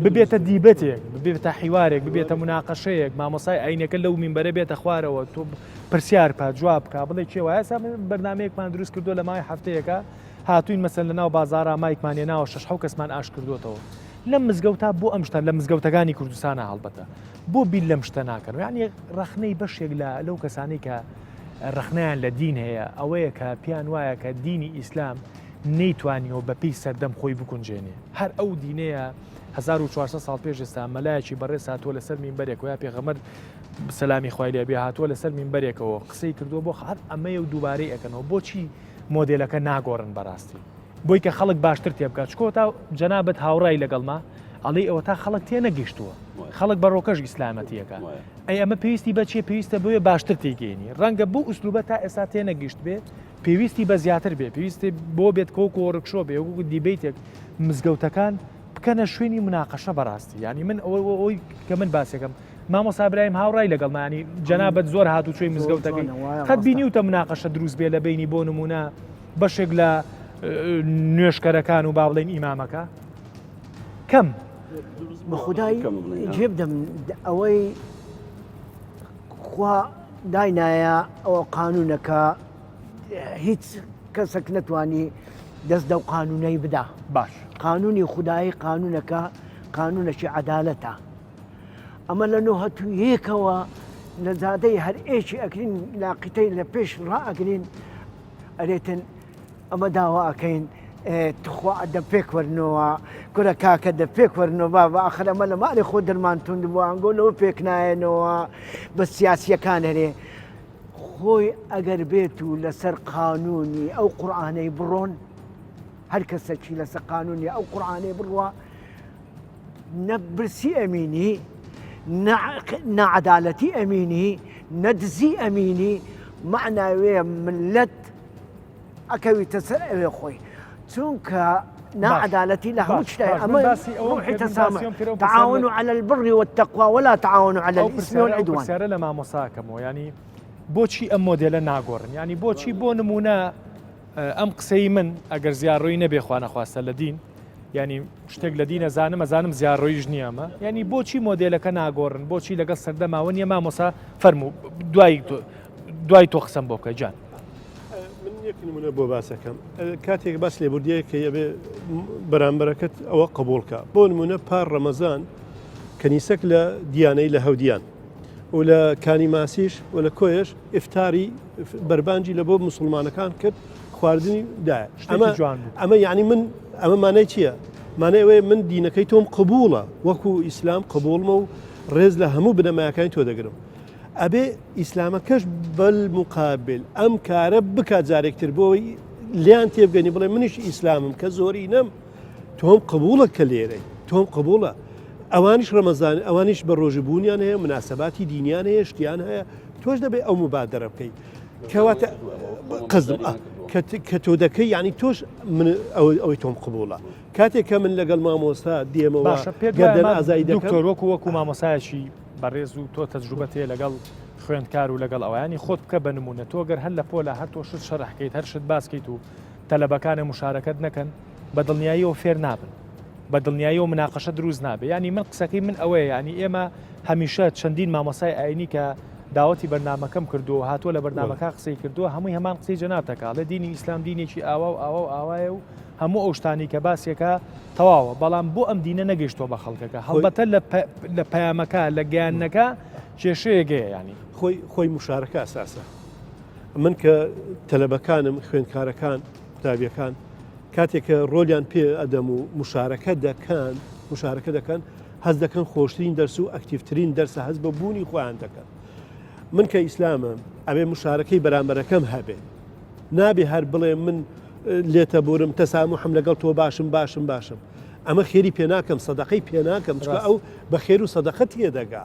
ببێتە debate ێک ببێتە حیوارێک ببێتە مناقەشەیەک مامۆسای ئاینەکە لەو مینبەرە بێتە خوارەوە تۆ پرسیار بکە جواب بکە بڵێ کێ وایە ئێستا من بەرنمەیەکمان دروست کردو لە ماوەی هەفتەیەکە هاتوین مەسەن لە ناو بازارا مایکمان هێناوە شەش حەو کەسمان ئاش کردوێتەوە لەم مزگەوتا بۆ ئەم شتە لە مزگەوتەکانی کوردستانە هەڵبەتە بۆ بیر لەم شتە ناکەن یعنی ڕەخنەی بەشێک لە لەو کەسانەی کە ڕەخنەیان لە دین هەیە ئەوەیە کە پێیان وایە کە دینی ئیسلام نەیتوانیەوە بەپێی سەردەم خۆی بگونجێنێ هەر ئەو دینەیە 1400 ساڵ پێش ئێستا مەلایەکی بەڕێز هاتووە لەسەر مینبەرێک و یا پێغەمبەر سەلامی خوای لێ بێ هاتووە لەسەر مینبەرێکەوە قسەی کردووە بۆ هەر ئەمەیە و دووبارەی ئەکەنەوە بۆچی مۆدێلەکە ناگۆڕن بەڕاستی بۆی کە خەڵک باشتر تێبگات چکۆ تا جەنابت هاوڕای لەگەڵما ئەڵێی ئەوە تا خەڵک تێنەگەیشتووە خەڵک بە ڕۆکەش ئیسلامەتیەکە ئەی ئەمە پێویستی بە چیە پێویستە بۆیە باشتر تێگەینی ڕەنگە بۆ ئوسلوبە تا ئێستا تێنەگەیشت بێ پێویستی بە زیاتر بێ پێویستی بۆ بێت کۆک و workshop بێ وەکو debate ێک مزگەوتەکان بکەنە شوێنی مناقەشە بەڕاستی یعنی من ئەوەی کە من باسێکم مامۆستا برایم هاوڕای لەگەڵمانی جەنابەت زۆر هاتوچۆی مزگەوتەکەی قەت بینیوتە مناقەشە دروست بێ لە بینی بۆ نمونە بەشێک لە نوێژکەرەکان و با بڵێین ئیمامەکە کەم. بەخودای جێ بدەم ئەوەی خوا داینایە ئەوە قانونەکە هیچ کەسێک نەتوانی دەست دەو قانونەی بدا باش قانونی خودایی قانونەکە قانونەکی عەدالەتە ئەمە لە نۆهەتویەکەوە لە زادەی هەر ئێکی ئەکرین لاقیتەی لە پێش ڕائەگرین ئەرێتن ئەمە داوا ئەکەین تخوا دە پێک وەرنەوە کورە کاکە دە پێک وەرنەوە بابە ئەخر ئەمە لە ماڵی خۆ دەرمان توند بوو ئەنگۆ لەوە پێک نایەنەوە بە سیاسیەکان هەرێ. خۆی ئەگەر بێت و لەسەر قانونی ئەو قورئانەی بڕۆن هەر کەسەکی لەسەر قانونی ئەو قورئانەی بڕوا نە برسی ئەمینی نەعەدالەتی ئەمینی نە دزی ئەمینی مەعناوێ ملت ئەکەویتە سەر ئەوێ خۆی چونکە ناعەدالەتی لە هەموو شتێک ئەمە باسی ئەوەم ڕوحی کرد، من تەسامح باسی ئەوەم کرد، ئەو پرسیارە تعاونوا على البر والتقوى ولا تعاونوا على ئەو الإثم پرسیارە ئەو والعدوان پرسیارە لە مامۆساکەمەوە ینی بۆچی ئەم مۆدێلە ناگۆڕن ینی بۆچی بۆ نمونە ئەم قسەی من ئەگەر زیاڕۆی نەبێ خوانەخواستە لە دین ینی شتێک لە دینە زانم ئەزانم زیاڕۆیش نییە ئەمە ینی بۆچی مۆدێلەکە ناگۆڕن بۆچی لەگەڵ سەردەماوە نییە مامۆسا فەرموو دوای دوای تۆ قسەم بۆ بکە جان. من یەک نمونە بۆ باسەکەم کاتێک باس لێبوردیە کە ئەبێ بەرامبەرەکەت ئەوە قبولکە بۆ نمونە پار ڕەمەزان کەنیسەک لە دیانەی لە هەودیان و لە کانی ماسیش و لە کۆیش ئفتاری بەربانجی لە بۆ مسلمانەکان کرد خواردنی دایە ئەمە جوان بوو ئەمە یعنی من ئەمە مانای چییە؟ مانای ئەوەیە من دینەکەی تۆم قبوڵە وەکو ئیسلام قبوڵمە و ڕێز لە هەموو بنەمایەکانی تۆ دەگرم ئەبێ ئیسلامەکەش بالمقابل ئەم کارە بکات جارێکتر بۆی لیان تێبگەنی بڵێ منیش ئیسلامم کە زۆری نەم تۆم قبوڵە کە لێرەی تۆم قبوڵە ئەوانیش ڕەمەزان ئەوانیش بە ڕۆژی بوونیان هەیە مناسباتی دینیان هەیە شتیان هەیە تۆش دەبێ ئەو مبادرە بکەیت کەواتە قەزم کە تۆ دەکەی یعنی تۆش من ئەوەی تۆم قبوڵە کاتێک کە من لەگەڵ مامۆستا دێمەوە باشە پێت گەردەن وایە ئازای دەکەم دکتۆر وەکو وەکو مامۆسایەکی بەڕێز و تۆ تەجروبەت هەیە لەگەڵ خوێندکار و لەگەڵ ئەوانی خۆت بکە بە نمونە تۆ گەر هەر لە پۆلە هەر تۆ شت شەرحکەیت هەر شت باسکەیت و تەلەبەکانە مشارەکەت نەکەن بە دڵنیاییەوە فێر نابن بە دڵنیاییەوە مناقەشە دروست نابێ یانی من قسەکەی من ئەوەیە یانی ئێمە هەمیشە چەندین مامۆسای ئاینی کە داوەتی بەرنامەکەم کردووە هاتووە لە بەرنامەکە قسەی کردووە هەمووی هەمان قسەی جەنابتەکە ئەڵێ دینی ئیسلام دینێکی ئاوا و ئاوا و ئاوایە و هەموو ئەو شتانی کە باسیەکە تەواوە بەڵام بۆ ئەم دینە نەگەیشتووە بە خەڵکەکە هەڵبەتە لە پەیامەکە لە گەیاندنەکە کێشەیەک هەیە ینی خۆی خۆی مشارەکە ئەساسە من کە تەلەبەکانم خوێندکارەکان قوتابیەکان کاتێک کە ڕۆلیان پێ ئەدەم و مشارەکە دەکەن مشارەکە دەکەن هەز دەکەن خۆشترین دەرس و ئەکتیڤترین دەرسە هەز بە بوونی خۆیان دەکەن من کە ئیسلامم ئەبێ مشارەکەی بەرامبەرەکەم هەبێ نابێ هەر بڵێ من لێتە بورم تەسامحم لەگەڵ تۆ باشم باشم باشم ئەمە خێری پێ ناکەم سەدەقەی پێ ناکەم چکە ئەو بە خێر و سەدەقە تێدەگا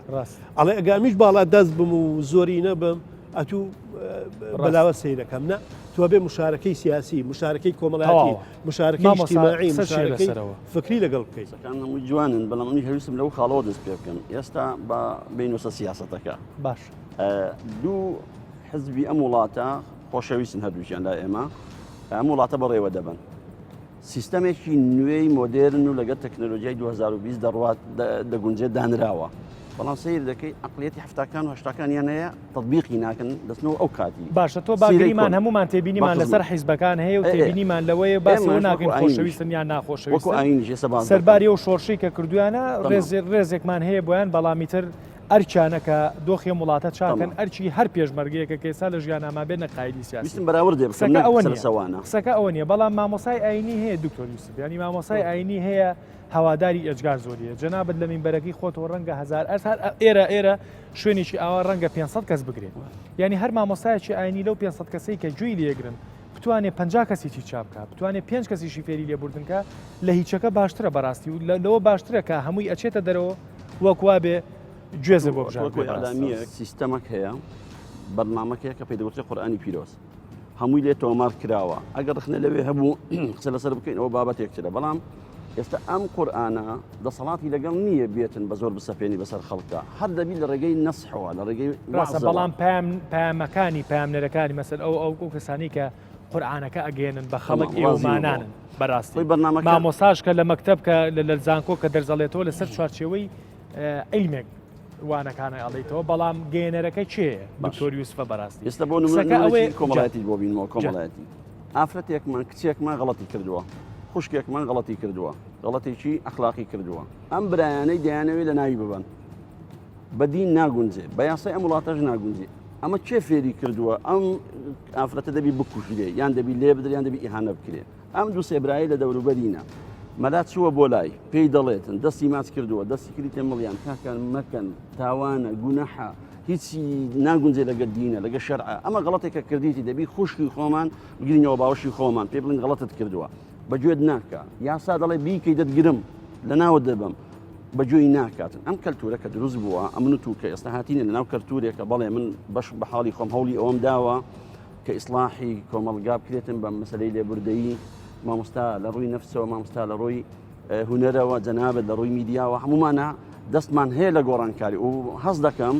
ئەڵێ ئەگامیش باڵا دەست بم و زۆری نەبم ئەتوو بەلاوە سەیرەکەم نە تۆ بێ مشارەکەی سیاسی مشارەکەی کۆمەڵاتی مشارەکەی اجتماعی مشارەکەی فکری لەگەڵ بکەیت قسەکان هەمووی جوانن بەڵام منیش هەویستم لەو خاڵەوە دەست پێ بکەم ئێستا با بینوسە سیاسەتەکە باش دوو حزبی ئەم وڵاتە خۆشەویستن هەردووکیان لا ئێمە ئەم وڵاتە بەڕێوە دەبن سیستەمێکی نوێی مۆدێرن و لەگەڵ تەکنەلۆژیای 2020 دەڕوات دەگونجێت دانراوە بەڵام سیر دەکەی عقلیەتی هەفتاکان و هەشتاکانیان هەیە تطبیقی ناکەن دەستنەوە ئەو کاتی باشە تۆ باگریمان هەمومان تێبینیمان لەسەر حیزبەکان هەیە و تێبینیمان لەوەیە باسەوە ناکەین خۆشەویستن یان ناخۆشەویستن سەرباری و شۆڕشی کە کردویانە ڕێزێکمان هەیە بۆیان بەڵامی تر ئەرکیانە کە دۆخی ئەم وڵاتە چاکەن ئەرکی هەر پێشمەرگەیەکە کە ئێستا لە ژیانا مابێت نەک قایدی سیاسی. ویستم بەراوردێ بکەم قسەکە نەک ئەوە نییە سەرسەوانە. قسەکە ئەوە نییە بەڵام مامۆسای ئاینی هەیە دکتۆر یوسف یانی مامۆسای ئاینی هەیە هەواداری ئێجگار زۆری هەیە جەنابت لە مینبەرەکەی خۆتەوە ڕەنگە هەزار ئەرز هەر ئێرە ئێرە شوێنێکی ئاوا ڕەنگە 500 کەس بگرێت یانی هەر مامۆستایەکی ئاینی لەو 500 کەسەی کە گوێی لێگرن بتوانێ 50 کەسیی چاپ کا بتوانێ پێنج کەسیشی فێری لێبوردن کا لە هیچەکە باشترە بەڕاستی و لەوە باشترە کە هەمووی ئەچێتە دەرەوە وەک وابێ گوێزە بۆ بژاردە. سیستەمەک هەیە بەرنامەک هەیە کە پێی دەگوترێت قورئانی پیرۆز هەمووی لێ تۆمار کراوە ئەگەر ڕخنە لەوێ هەبوو قسە لەسەر بکەین ئەوە بابەتێکترە بەڵام ئێستا ئەم قورئانە دەسەڵاتی لەگەڵ نییە بێتن بە زۆر بسەپێنی بەسەر خەڵکدا هەر دەبی لە ڕێگەی نەسحەوە لە ڕێگەی ڕاستە بەڵام پەیام پەیامەکانی پەیامنەرەکانی مەسەل ئەو ئەو ئەو کەسانی کە قورئانەکە ئەگەیەنن بە خەڵک ئێوەمانانن بەڕاستی بەرنامەکە مامۆساش کە لە مەکتەب کە لە زانکۆ کە دەرزەڵێتەوە لەسەر چوارچێوەی عیلمێک وانەکانە ئەڵیتەوە بەڵام گەێنەرەکە کێیە دکتۆر یوسفە بەڕاستی ئێستا بۆ نمونە ئەوەی کۆمەڵایەتی بۆ بینمەوە کۆمەڵایەتی ئافرەتێکمان کچێکمان غەڵەتی کردووە خوشکێکمان غەڵەتی کردووە غەڵەتێکی ئەخلاقی کردووە ئەم برایانەی دەیانەوێت لە ناوی ببەن بەدین ناگونجێ بە یاسای ئەم وڵاتەش ناگونجێ ئەمە کێ فێری کردووە ئەم ئافرەتە دەبی بکوژرێ یان دەبی لێ بدرێ یان دەبی ئیهانە بکرێ ئەم دوو سێ برایەی لە دەوروبەرینە. مەلا چووە بۆ لای، پێی دەڵێتن، دەستی ماچ کردووە، دەستی کردیتە مڵیان، کاکە مەکەن، تاوانە، گوناحە. هیچی ناگونجێ لەگەر دینە لەگە شەرعە ئەمە غەڵەتێکە کردیتی دەبی خوشکی خۆمان بگرینەوە باوەشی خۆمان پێ بڵین غەڵەتت کردووە بە گوێت ناکە یاسا دەڵێ بیکەی دەتگرم لە ناوت دەبم بە گوێی ناکاتن ئەم کەلتورە کە دروست بووە ئەمن و تو کە ئێستا هاتینە لە ناو کەلتورێکە بەڵێ من بەش بە حاڵی خۆم هەوڵی ئەوەم داوە کە ئیسلاحی کۆمەڵگا بکرێتن بە مەسلەی لێبوردەیی مامۆستا لە ڕووی نەفسەوە مامۆستا لە ڕووی هونەرەوە جەنابت لە ڕووی میدیاوە هەمومانە دەستمان هەیە لە گۆڕانکاری و هەست دەکەم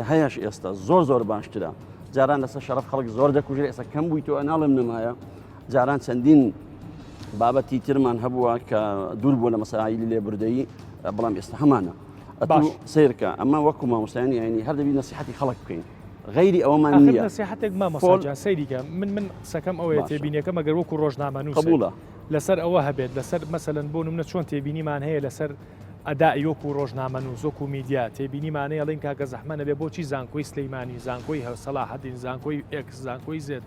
هەیەش ئێستا زۆر زۆر باشترە جاران لەسەر شەرف خەڵک زۆر دەکوژێت ئێستا کەم بووی تۆ ناڵێم نەمایە جاران چەندین بابەتی ترمان هەبووە کە دوور بووە لە مەسایلی لێبوردەیی بەڵام ئێستا هەمانە باش سیرکە ئەمە وەکو مامۆستایانی ئاینی هەر دەبی نەسیحەتی خەڵک بکەین غەیری ئەوەمان نییە نەسیحەتێک مامۆستا جان سەیریکە من من قسەکەم ئەوەیە تێبینیەکەم ئەگەر وەکو ڕۆژنامەنووس قبوڵە لەسەر ئەوە هەبێت لەسەر مەسەلەن بۆ نمونە چۆن تێبینیمان هەیە لەسەر ئەدائی وەکو ڕۆژنامەنووس وەکو میدیا تێبینیمان هەیە ئەڵێن کاکە زەحمە نەبێ بۆچی زانکۆی سلەیمانی زانکۆی سەلاحەدین زانکۆی ئێکس زانکۆی زێد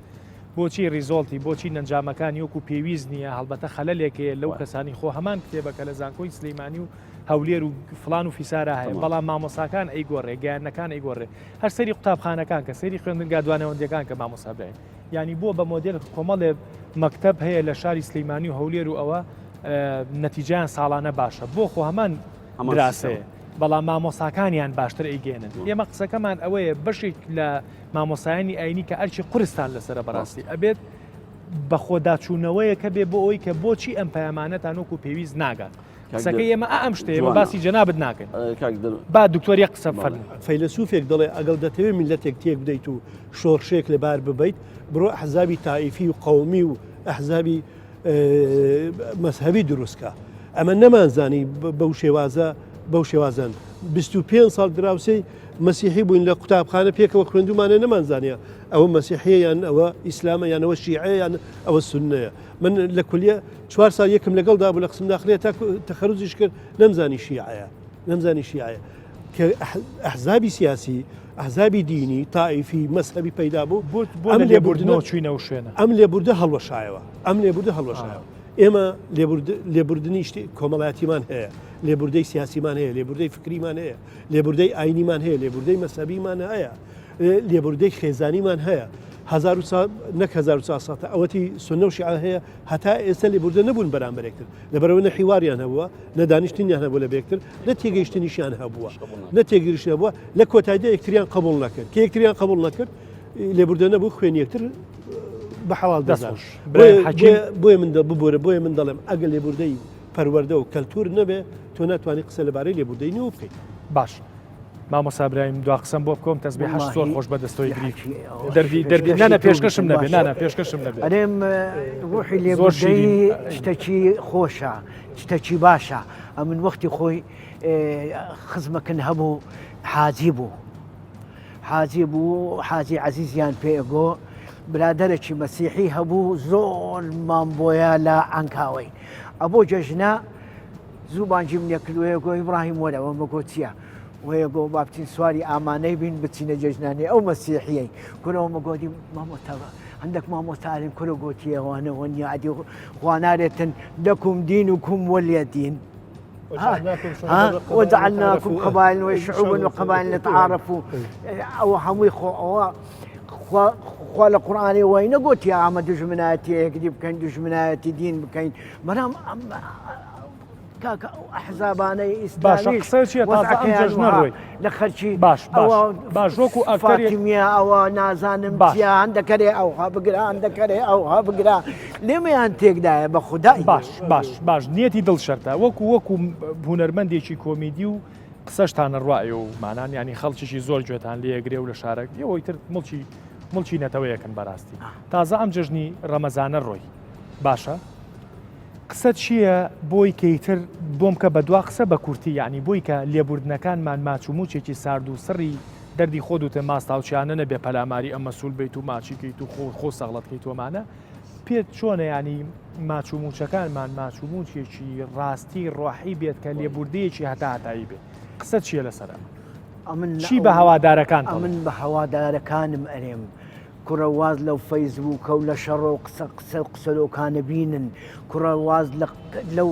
بۆچی result ی بۆچی نەنجامەکانی وەکو پێویست نییە هەڵبەتە خەلەلێک هەیە لەو کەسانی خۆ هەمان کتێبەکە لە زانکۆی سلەیمانی و هەولێر و فلان و فیسارا هەیە بەڵام مامۆساکان ئەیگۆڕێ گەیاندنەکان ئەیگۆڕێ هەر سەری قوتابخانەکان کە سەری خوێندنگا دوانەوەندیەکان کە مامۆسا برایم یانی بووە بە مۆدێل کۆمەڵێ مەکتەب هەیە لە شاری سلیمانی و هەولێر و ئەوە نەتیجیان ساڵانە باشە بۆ خۆ هەمان دراسەیە بەڵام مامۆساکانیان باشتر ئەیگەێنن ئێمە قسەکەمان ئەوەیە بەشێک لە مامۆسایانی ئاینی کە ئەرکی قورستان لەسرە بەڕاستی ئەبێت بەخۆداچوونەوەیەکە بێ بۆ ئەوی کە بۆچی ئەم پەیامانەتان وەکو پێویست ناگات قسەکەی ئێمە ئا ئەم شتەیە ئێمە باسی جەنابت ناکەین. کاک در. با دکتۆر یەک قسە بفەرموو. فەیلەسوفێک دەڵێ ئەگەڵ دەتەوێت میللەتێک تێک بدەیت و شۆڕشێک لەبار ببەیت بڕۆ ئەحزابی تائیفی و قەومی و ئەحزابی مەزهەبی دروست کە. ئەمە نەمانزانی بەو شێوازە بەو شێوازەن. 25 ساڵ دراوسێی مەسیحی بووین لە قوتابخانە پێکەوە خوێندومانە نەمانزانیە ئەوە مەسیحیە یان ئەوە ئیسلامە یان ئەوە شیعەیە یان ئەوە سوننەیە. من لە کولیە چوار ساڵ یەکم لەگەڵدا بوو لە قسم داخلێ تا تەخەروجیش کرد نەمزانی شیعەیە نەمزانی شیعەیە کە ئەحزابی سیاسی ئەحزابی دینی تائیفی مەزهەبی پەیدا بوو بۆ ئەم لێبوردنەوە چوینە و شوێنە ئەم لێبوردە هەڵوەشایەوە ئەم لێبوردە هەڵوەشایەوە ئێمە لێبوردنی شتی کۆمەڵایەتیمان هەیە لێبوردەی سیاسیمان هەیە لێبوردەی فکریمان هەیە لێبوردەی ئاینیمان هەیە لێبوردەی مەسەبیمان هەیە لێبوردەی خێزانیمان هەیە هەزار و نەک 1400 ئەوەتی سنە و شیعە هەیە هەتا ئێستا لێبوردە نەبوون بەرامبەر یەکتر لەبەرەوە نە حیواریان هەبووە نە دانیشتنیان هەبوو لە بێکتر نە تێگەیشتنیشیان هەبووە نە تێگەیشتن هەبووە لە کۆتاییدا یەکتریان قبول نەکرد کە یەکتریان قبول نەکرد لێبوردە نەبوو خوێن یەکتر بە حەڵال دەزان بۆیە من ببورە بۆیە من دەڵێم ئەگەر لێبوردەی پەروەردە و کەلتور نەبێ تۆ ناتوانانی قسە لەبارەی لێبوردەی نوێ بکەیت باش مامۆستا برایم دوا قسەم بۆ بکەم تەزبیحەش زۆر خۆش بە دەستۆی گری دەردی دەردی نانە پێشکەشم نەبێ نانە پێشکەشم نەبێ ئەرێم ڕوحی لێبوردەیی شتەکی خۆشە شتەکی باشە ئەمن وەختی خۆی خزمەکن هەبوو حاجی بوو حاجی بوو حاجی عەزیزیان پێ ئەگۆ برادەرێکی مەسیحی هەبوو زۆر مام بۆیە لە عەنکاوەی ئەبۆ جەژنە زوو بانگیم لێ کرد وەیە گۆ ئیبراهیم وەرە وەمە گۆ چییە؟ وەیە گۆ با بچین سواری ئامانەی بین بچینە جەژنانی ئەو مەسیحیەی کورە وەمە گۆتی مامۆستا هەندێک مامۆستارین کورە گۆتیە وانە وەنیە ئەدی خوا نارێتن لەکم دین و کوم وەلیە دین وجعلناكم قبائل وشعوبا وقبائل لتعارفوا ئەوە هەمووی خۆ ئەوە خوا لە قورآانی وای نەگوتی ئامە دژمنایەتی یەکدی بکەین دژمنایەتی دین بکەین بەڵام کاکە ئەو ئەحزابانەی باشە ئیسلامیش قسە چییە تازە ئەم وەزعەکەیان جەژنە وەها ڕۆی لە خەرکی باش باش ئەوە باش وەکو ئەکتەرێک فاتیمیە ئەوە نازانم باش چیە هەندەکەرێ ئەوها بگرە هەندەکەرێ ئەوها بگرە لێمەیان تێکدایە بە خودای باش باش باش نیەتی دڵ شەرتە وەکو وەکو هونەرمەندێکی کۆمیدی و قسەشتانە ڕوایە و مانان ینی خەڵکیشی زۆر گوێتان لێگرێ و لە شارەک ئێوەی تر مڵکی مڵکی نەتەوەیەکن بەڕاستی تازە ئەم جەژنی ڕەمەزانە ڕۆی باشە قسە چییە بۆی کە ئیتر بۆم کە بە دوا قسە بە کورتی یەعنی بۆی کە لێبوردنەکانمان ماچ و موچێکی سارد و سڕی دەردی خۆت وتێ ماستاوچیانە نەبێ پەلاماری ئەم مەسول بیت و ماچی کەیت و خۆ خۆ سەغڵەت کەیت وەمانە پێت چۆنە یانی ماچ و موچەکانمان ماچ و موچێکی ڕاستی ڕۆحی بێت کە لێبوردەیەکی هەتا هەتایی بێت قسە چییە لەسەر ئەمە ئەمن چی بە هەوادارەکان ئەمن بە هەوادارەکانم ئەرێم کوڕە واز لەو فەیسبووکە و لە شەڕ و قسە قسە و قسەلۆکانە بینن کوڕە واز لەو.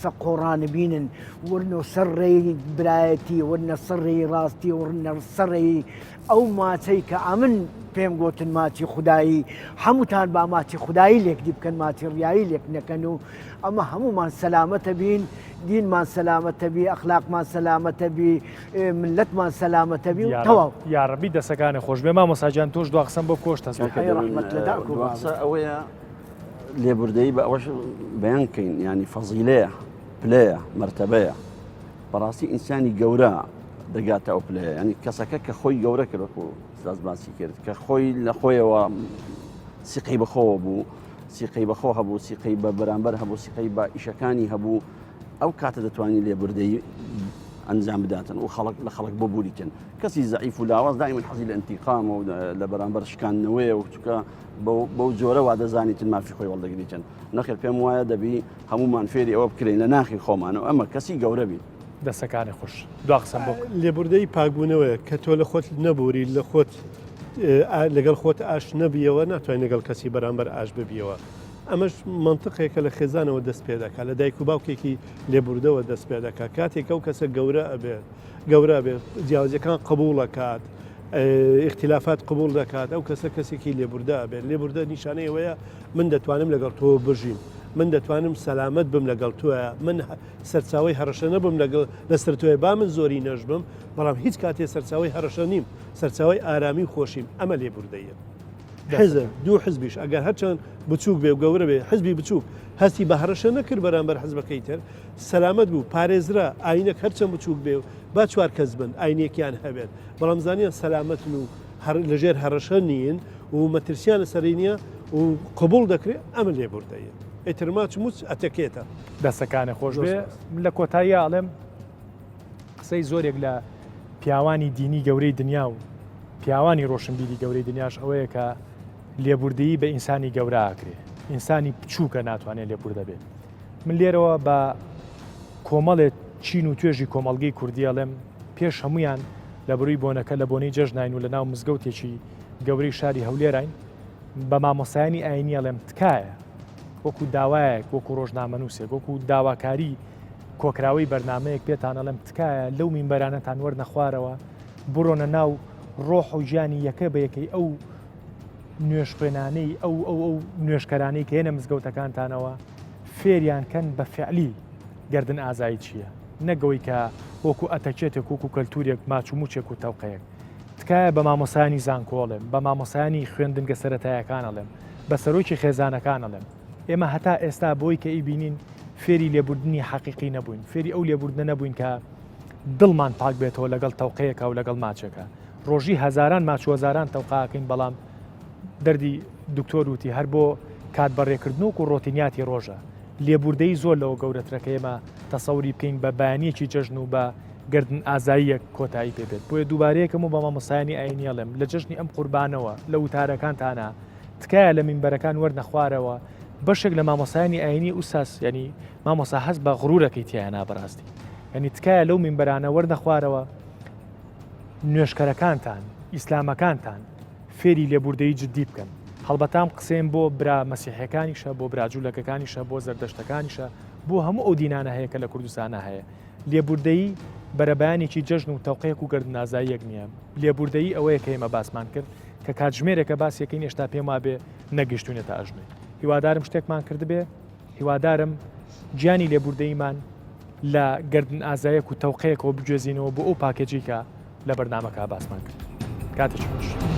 قسە قۆڕانە بینن، وەرنەوە سەر ڕێی برایەتی، وەرنە سەر ڕێی ڕاستی، وەرنە سەر ڕێی ئەو ماچەی کە ئەمن پێم گۆتن ماچی خودایی، هەمووتان با ماچی خودایی لێکدی بکەن، ماچی ڕیایی لێک نەکەن و ئەمە هەموومان سەلامەتە بین، دینمان سەلامەتە بی، ئەخلاقمان سەلامەتە بی، ملەتمان سەلامەتە بی و تەواو. یاڕەبی دەسەکانت خۆش بێ مامۆستا گیان تۆش دوا قسەم بۆ بکۆش تەس بکە. ئەی ڕەحمەت لە داک و دوا بابت. قسە ئەوەیە لێبوردەیی بە ئەوەش بەیان کەین ینی فەزیلەیە پلەیە مەرتەبەیە بەڕاستی ئینسانی گەورە دەگاتە ئەو پلەیە ینی کەسەکە کە خۆی گەورە کرد وەکو ساز باسی کرد کە خۆی لە خۆیەوە سیقەی بەخۆوە بوو سیقەی بەخۆ هەبوو سیقەی بە بەرامبەر هەبوو سیقەی بە ئیشەکانی هەبوو ئەو کاتە دەتوانانی لێبوردەی ئەنجام بداتن و خەڵک لە خەڵک ببوریتن کەسی زەعیف و لاواز دائما حەزی لە ئینتیقامە و لە بەرامبەر شکاندنەوەیە و چکە بەو جۆرە وا دەزانیتن مافی خۆی وەڵدەگریتن نەخێر پێم وایە دەبی هەمومان فێری ئەوە بکرین لە ناخی خۆمانەوە ئەمە کەسی گەورە بین. دەستەکانی خوش دوا قسەم بۆ. لێبوردەیی پاکبوونەوەیە کە تۆ لە خۆت نەبووری لە خۆت لەگەڵ خۆت ئاش نەبیەوە ناتوانین لەگەڵ کەسی بەرامبەر ئاش ببیەوە ئەمەش مەنتقێکە لە خێزانەوە دەست پێ دەکات لە دایک و باوکێکی لێبوردەوە دەست پێ دەکات کاتێک ئەو کەسە گەورە ئەبێت گەورە بێت جیاوازیەکان قبوڵ ئەکات ئیختلافات قبوڵ دەکات ئەو کەسە کەسێکی لێبوردە ئەبێت لێبوردە نیشانەی ئەوەیە من دەتوانم لەگەڵ تۆ بژیم من دەتوانم سەلامەت بم لەگەڵ تۆە من سەرچاوی هەڕەشە نەبم لەگەڵ لەسەر تۆە با من زۆری نەشبم بەڵام هیچ کاتێ سەرچاوی هەڕەشە نیم سەرچاوی ئارامی و خۆشیم ئەمە لێبوردەیە حزب دوو حزبیش ئەگەر هەرچەند بچووک بێ و گەورە بێ حزبی بچووک هەستی بە هەڕەشە نەکرد بەرامبەر حزبەکەی تر سەلامەت بوو پارێزرا ئاینەک هەرچەند بچووک بێ و با چوار کەس بن ئاینێکیان هەبێت بەڵام زانیان سەلامەتن و هەر لەژێر هەڕەشە نین و مەترسیان لەسەری نییە و قبوڵ دەکرێت ئەمە لێبوردەیە ئیتر ماچ موچ ئەتەکێتە. دەستەکانت خۆش بێ لە کۆتاییا ئەڵێم قسەی زۆرێک لە پیاوانی دینی گەورەی دنیا و پیاوانی ڕۆشنبیری گەورەی دنیاش ئەوەیە کە لێبوردەیی بە ئینسانی گەورە ئاکرێ ئینسانی بچووکە ناتوانێت لێبوردە بێت من لێرەوە بە کۆمەڵێ چین و توێژی کۆمەڵگەی کوردی ئەڵێم پێش هەمویان لە بروی بۆنەکە لە بۆنەی جەژناین و لە ناو مزگەوتێکی گەورەی شاری هەولێراین بە مامۆسایانی ئاینی ئەڵێم تکایە وەکو داوایەک وەکو ڕۆژنامەنووسێک وەکو داواکاری کۆکراوەی بەرنمەیەک پێتان ئەڵێم تکایە لەو مینبەرانەتان وەرنە خوارەوە بڕۆنە ناو ڕۆح و گیانی یەکە بە یەکەی ئەو نوێژخوێنانەی ئەو ئەو ئەو نوێژکەرانەی کە یەنە مزگەوتەکانتانەوە فێریان کەن بە فعلی گەردن ئازایی چییە نەگەوەی کە وەکو ئەتەکێتێک وەکو کەلتورێک ماچ و موچێک و تەوقەیەک تکایە بە مامۆسایانی زانکۆڵێم بە مامۆسایانی خوێندنگە سەرەتایەکان ئەڵێم بە سەرۆکی خێزانەکان ئەڵێم ئێمە هەتا ئێستا بۆی کە ئیبینین فێری لێبوردنی حەقیقی نەبووین فێری ئەو لێبوردنە نەبووین کە دڵمان پاک بێتەوە لەگەڵ تەوقەیەکە و لەگەڵ ماچێکە ڕۆژی هەزاران ماچ و هەزاران تەوقاکەین بەڵام دەردی دکتۆر وتی هەر بۆ کات بەڕێکردن و ڕۆتینیاتی ڕۆژە لێبوردەی زۆر لەوە گەورەترە کە ئێمە تەسەوری بکەین بە بەیانیەکی جەژن و بە گردن ئازاییەک کۆتایی پێ بێت بۆیە دووبارەیەکەم و بە مامۆستایانی ئاینی ئەڵێم لە جەژنی ئەم قوربانەوە لە وتارەکانتانە تکایە لە مینبەرەکان وەرنە خوارەوە بەشێک لە مامۆستایانی ئاینی ئوساس ینی مامۆسا هەست بە غرورەکەی تیایە بەڕاستی ینی تکایە لەو مینبەرانە وەرنە خوارەوە نوێژکەرەکانتان، ئیسلامەکانتان فێری لێبوردەیی جدی بکەن. هەڵبەتە ئەم قسەیەم بۆ برا مەسیحیەکانیشە، بۆ برا جولەکەکانیشە، بۆ زەردەشتەکانیشە، بۆ هەموو ئەو دینانە هەیە کە لە کوردستانا هەیە. لێبوردەیی بەرەبەیانێکی جەژن و تەوقەیەک و گەردنئازاییەک نییە. لێبوردەیی ئەوەیە کە ئێمە باسمان کرد کە کاتژمێرێکە باسیەکەین ئێشتا پێم وابێ نەگەیشتوینەتە ئەژنۆی. هیوادارم شتێکمان کردبێ. هیوادارم گیانی لێبوردەییمان لە گەردن ئازایەک و تەوقەیەکەوە بگوێزینەوە بۆ ئەو پاکێجی کە لە بەرنامەکە باسمان کرد. کاتێکی خۆش.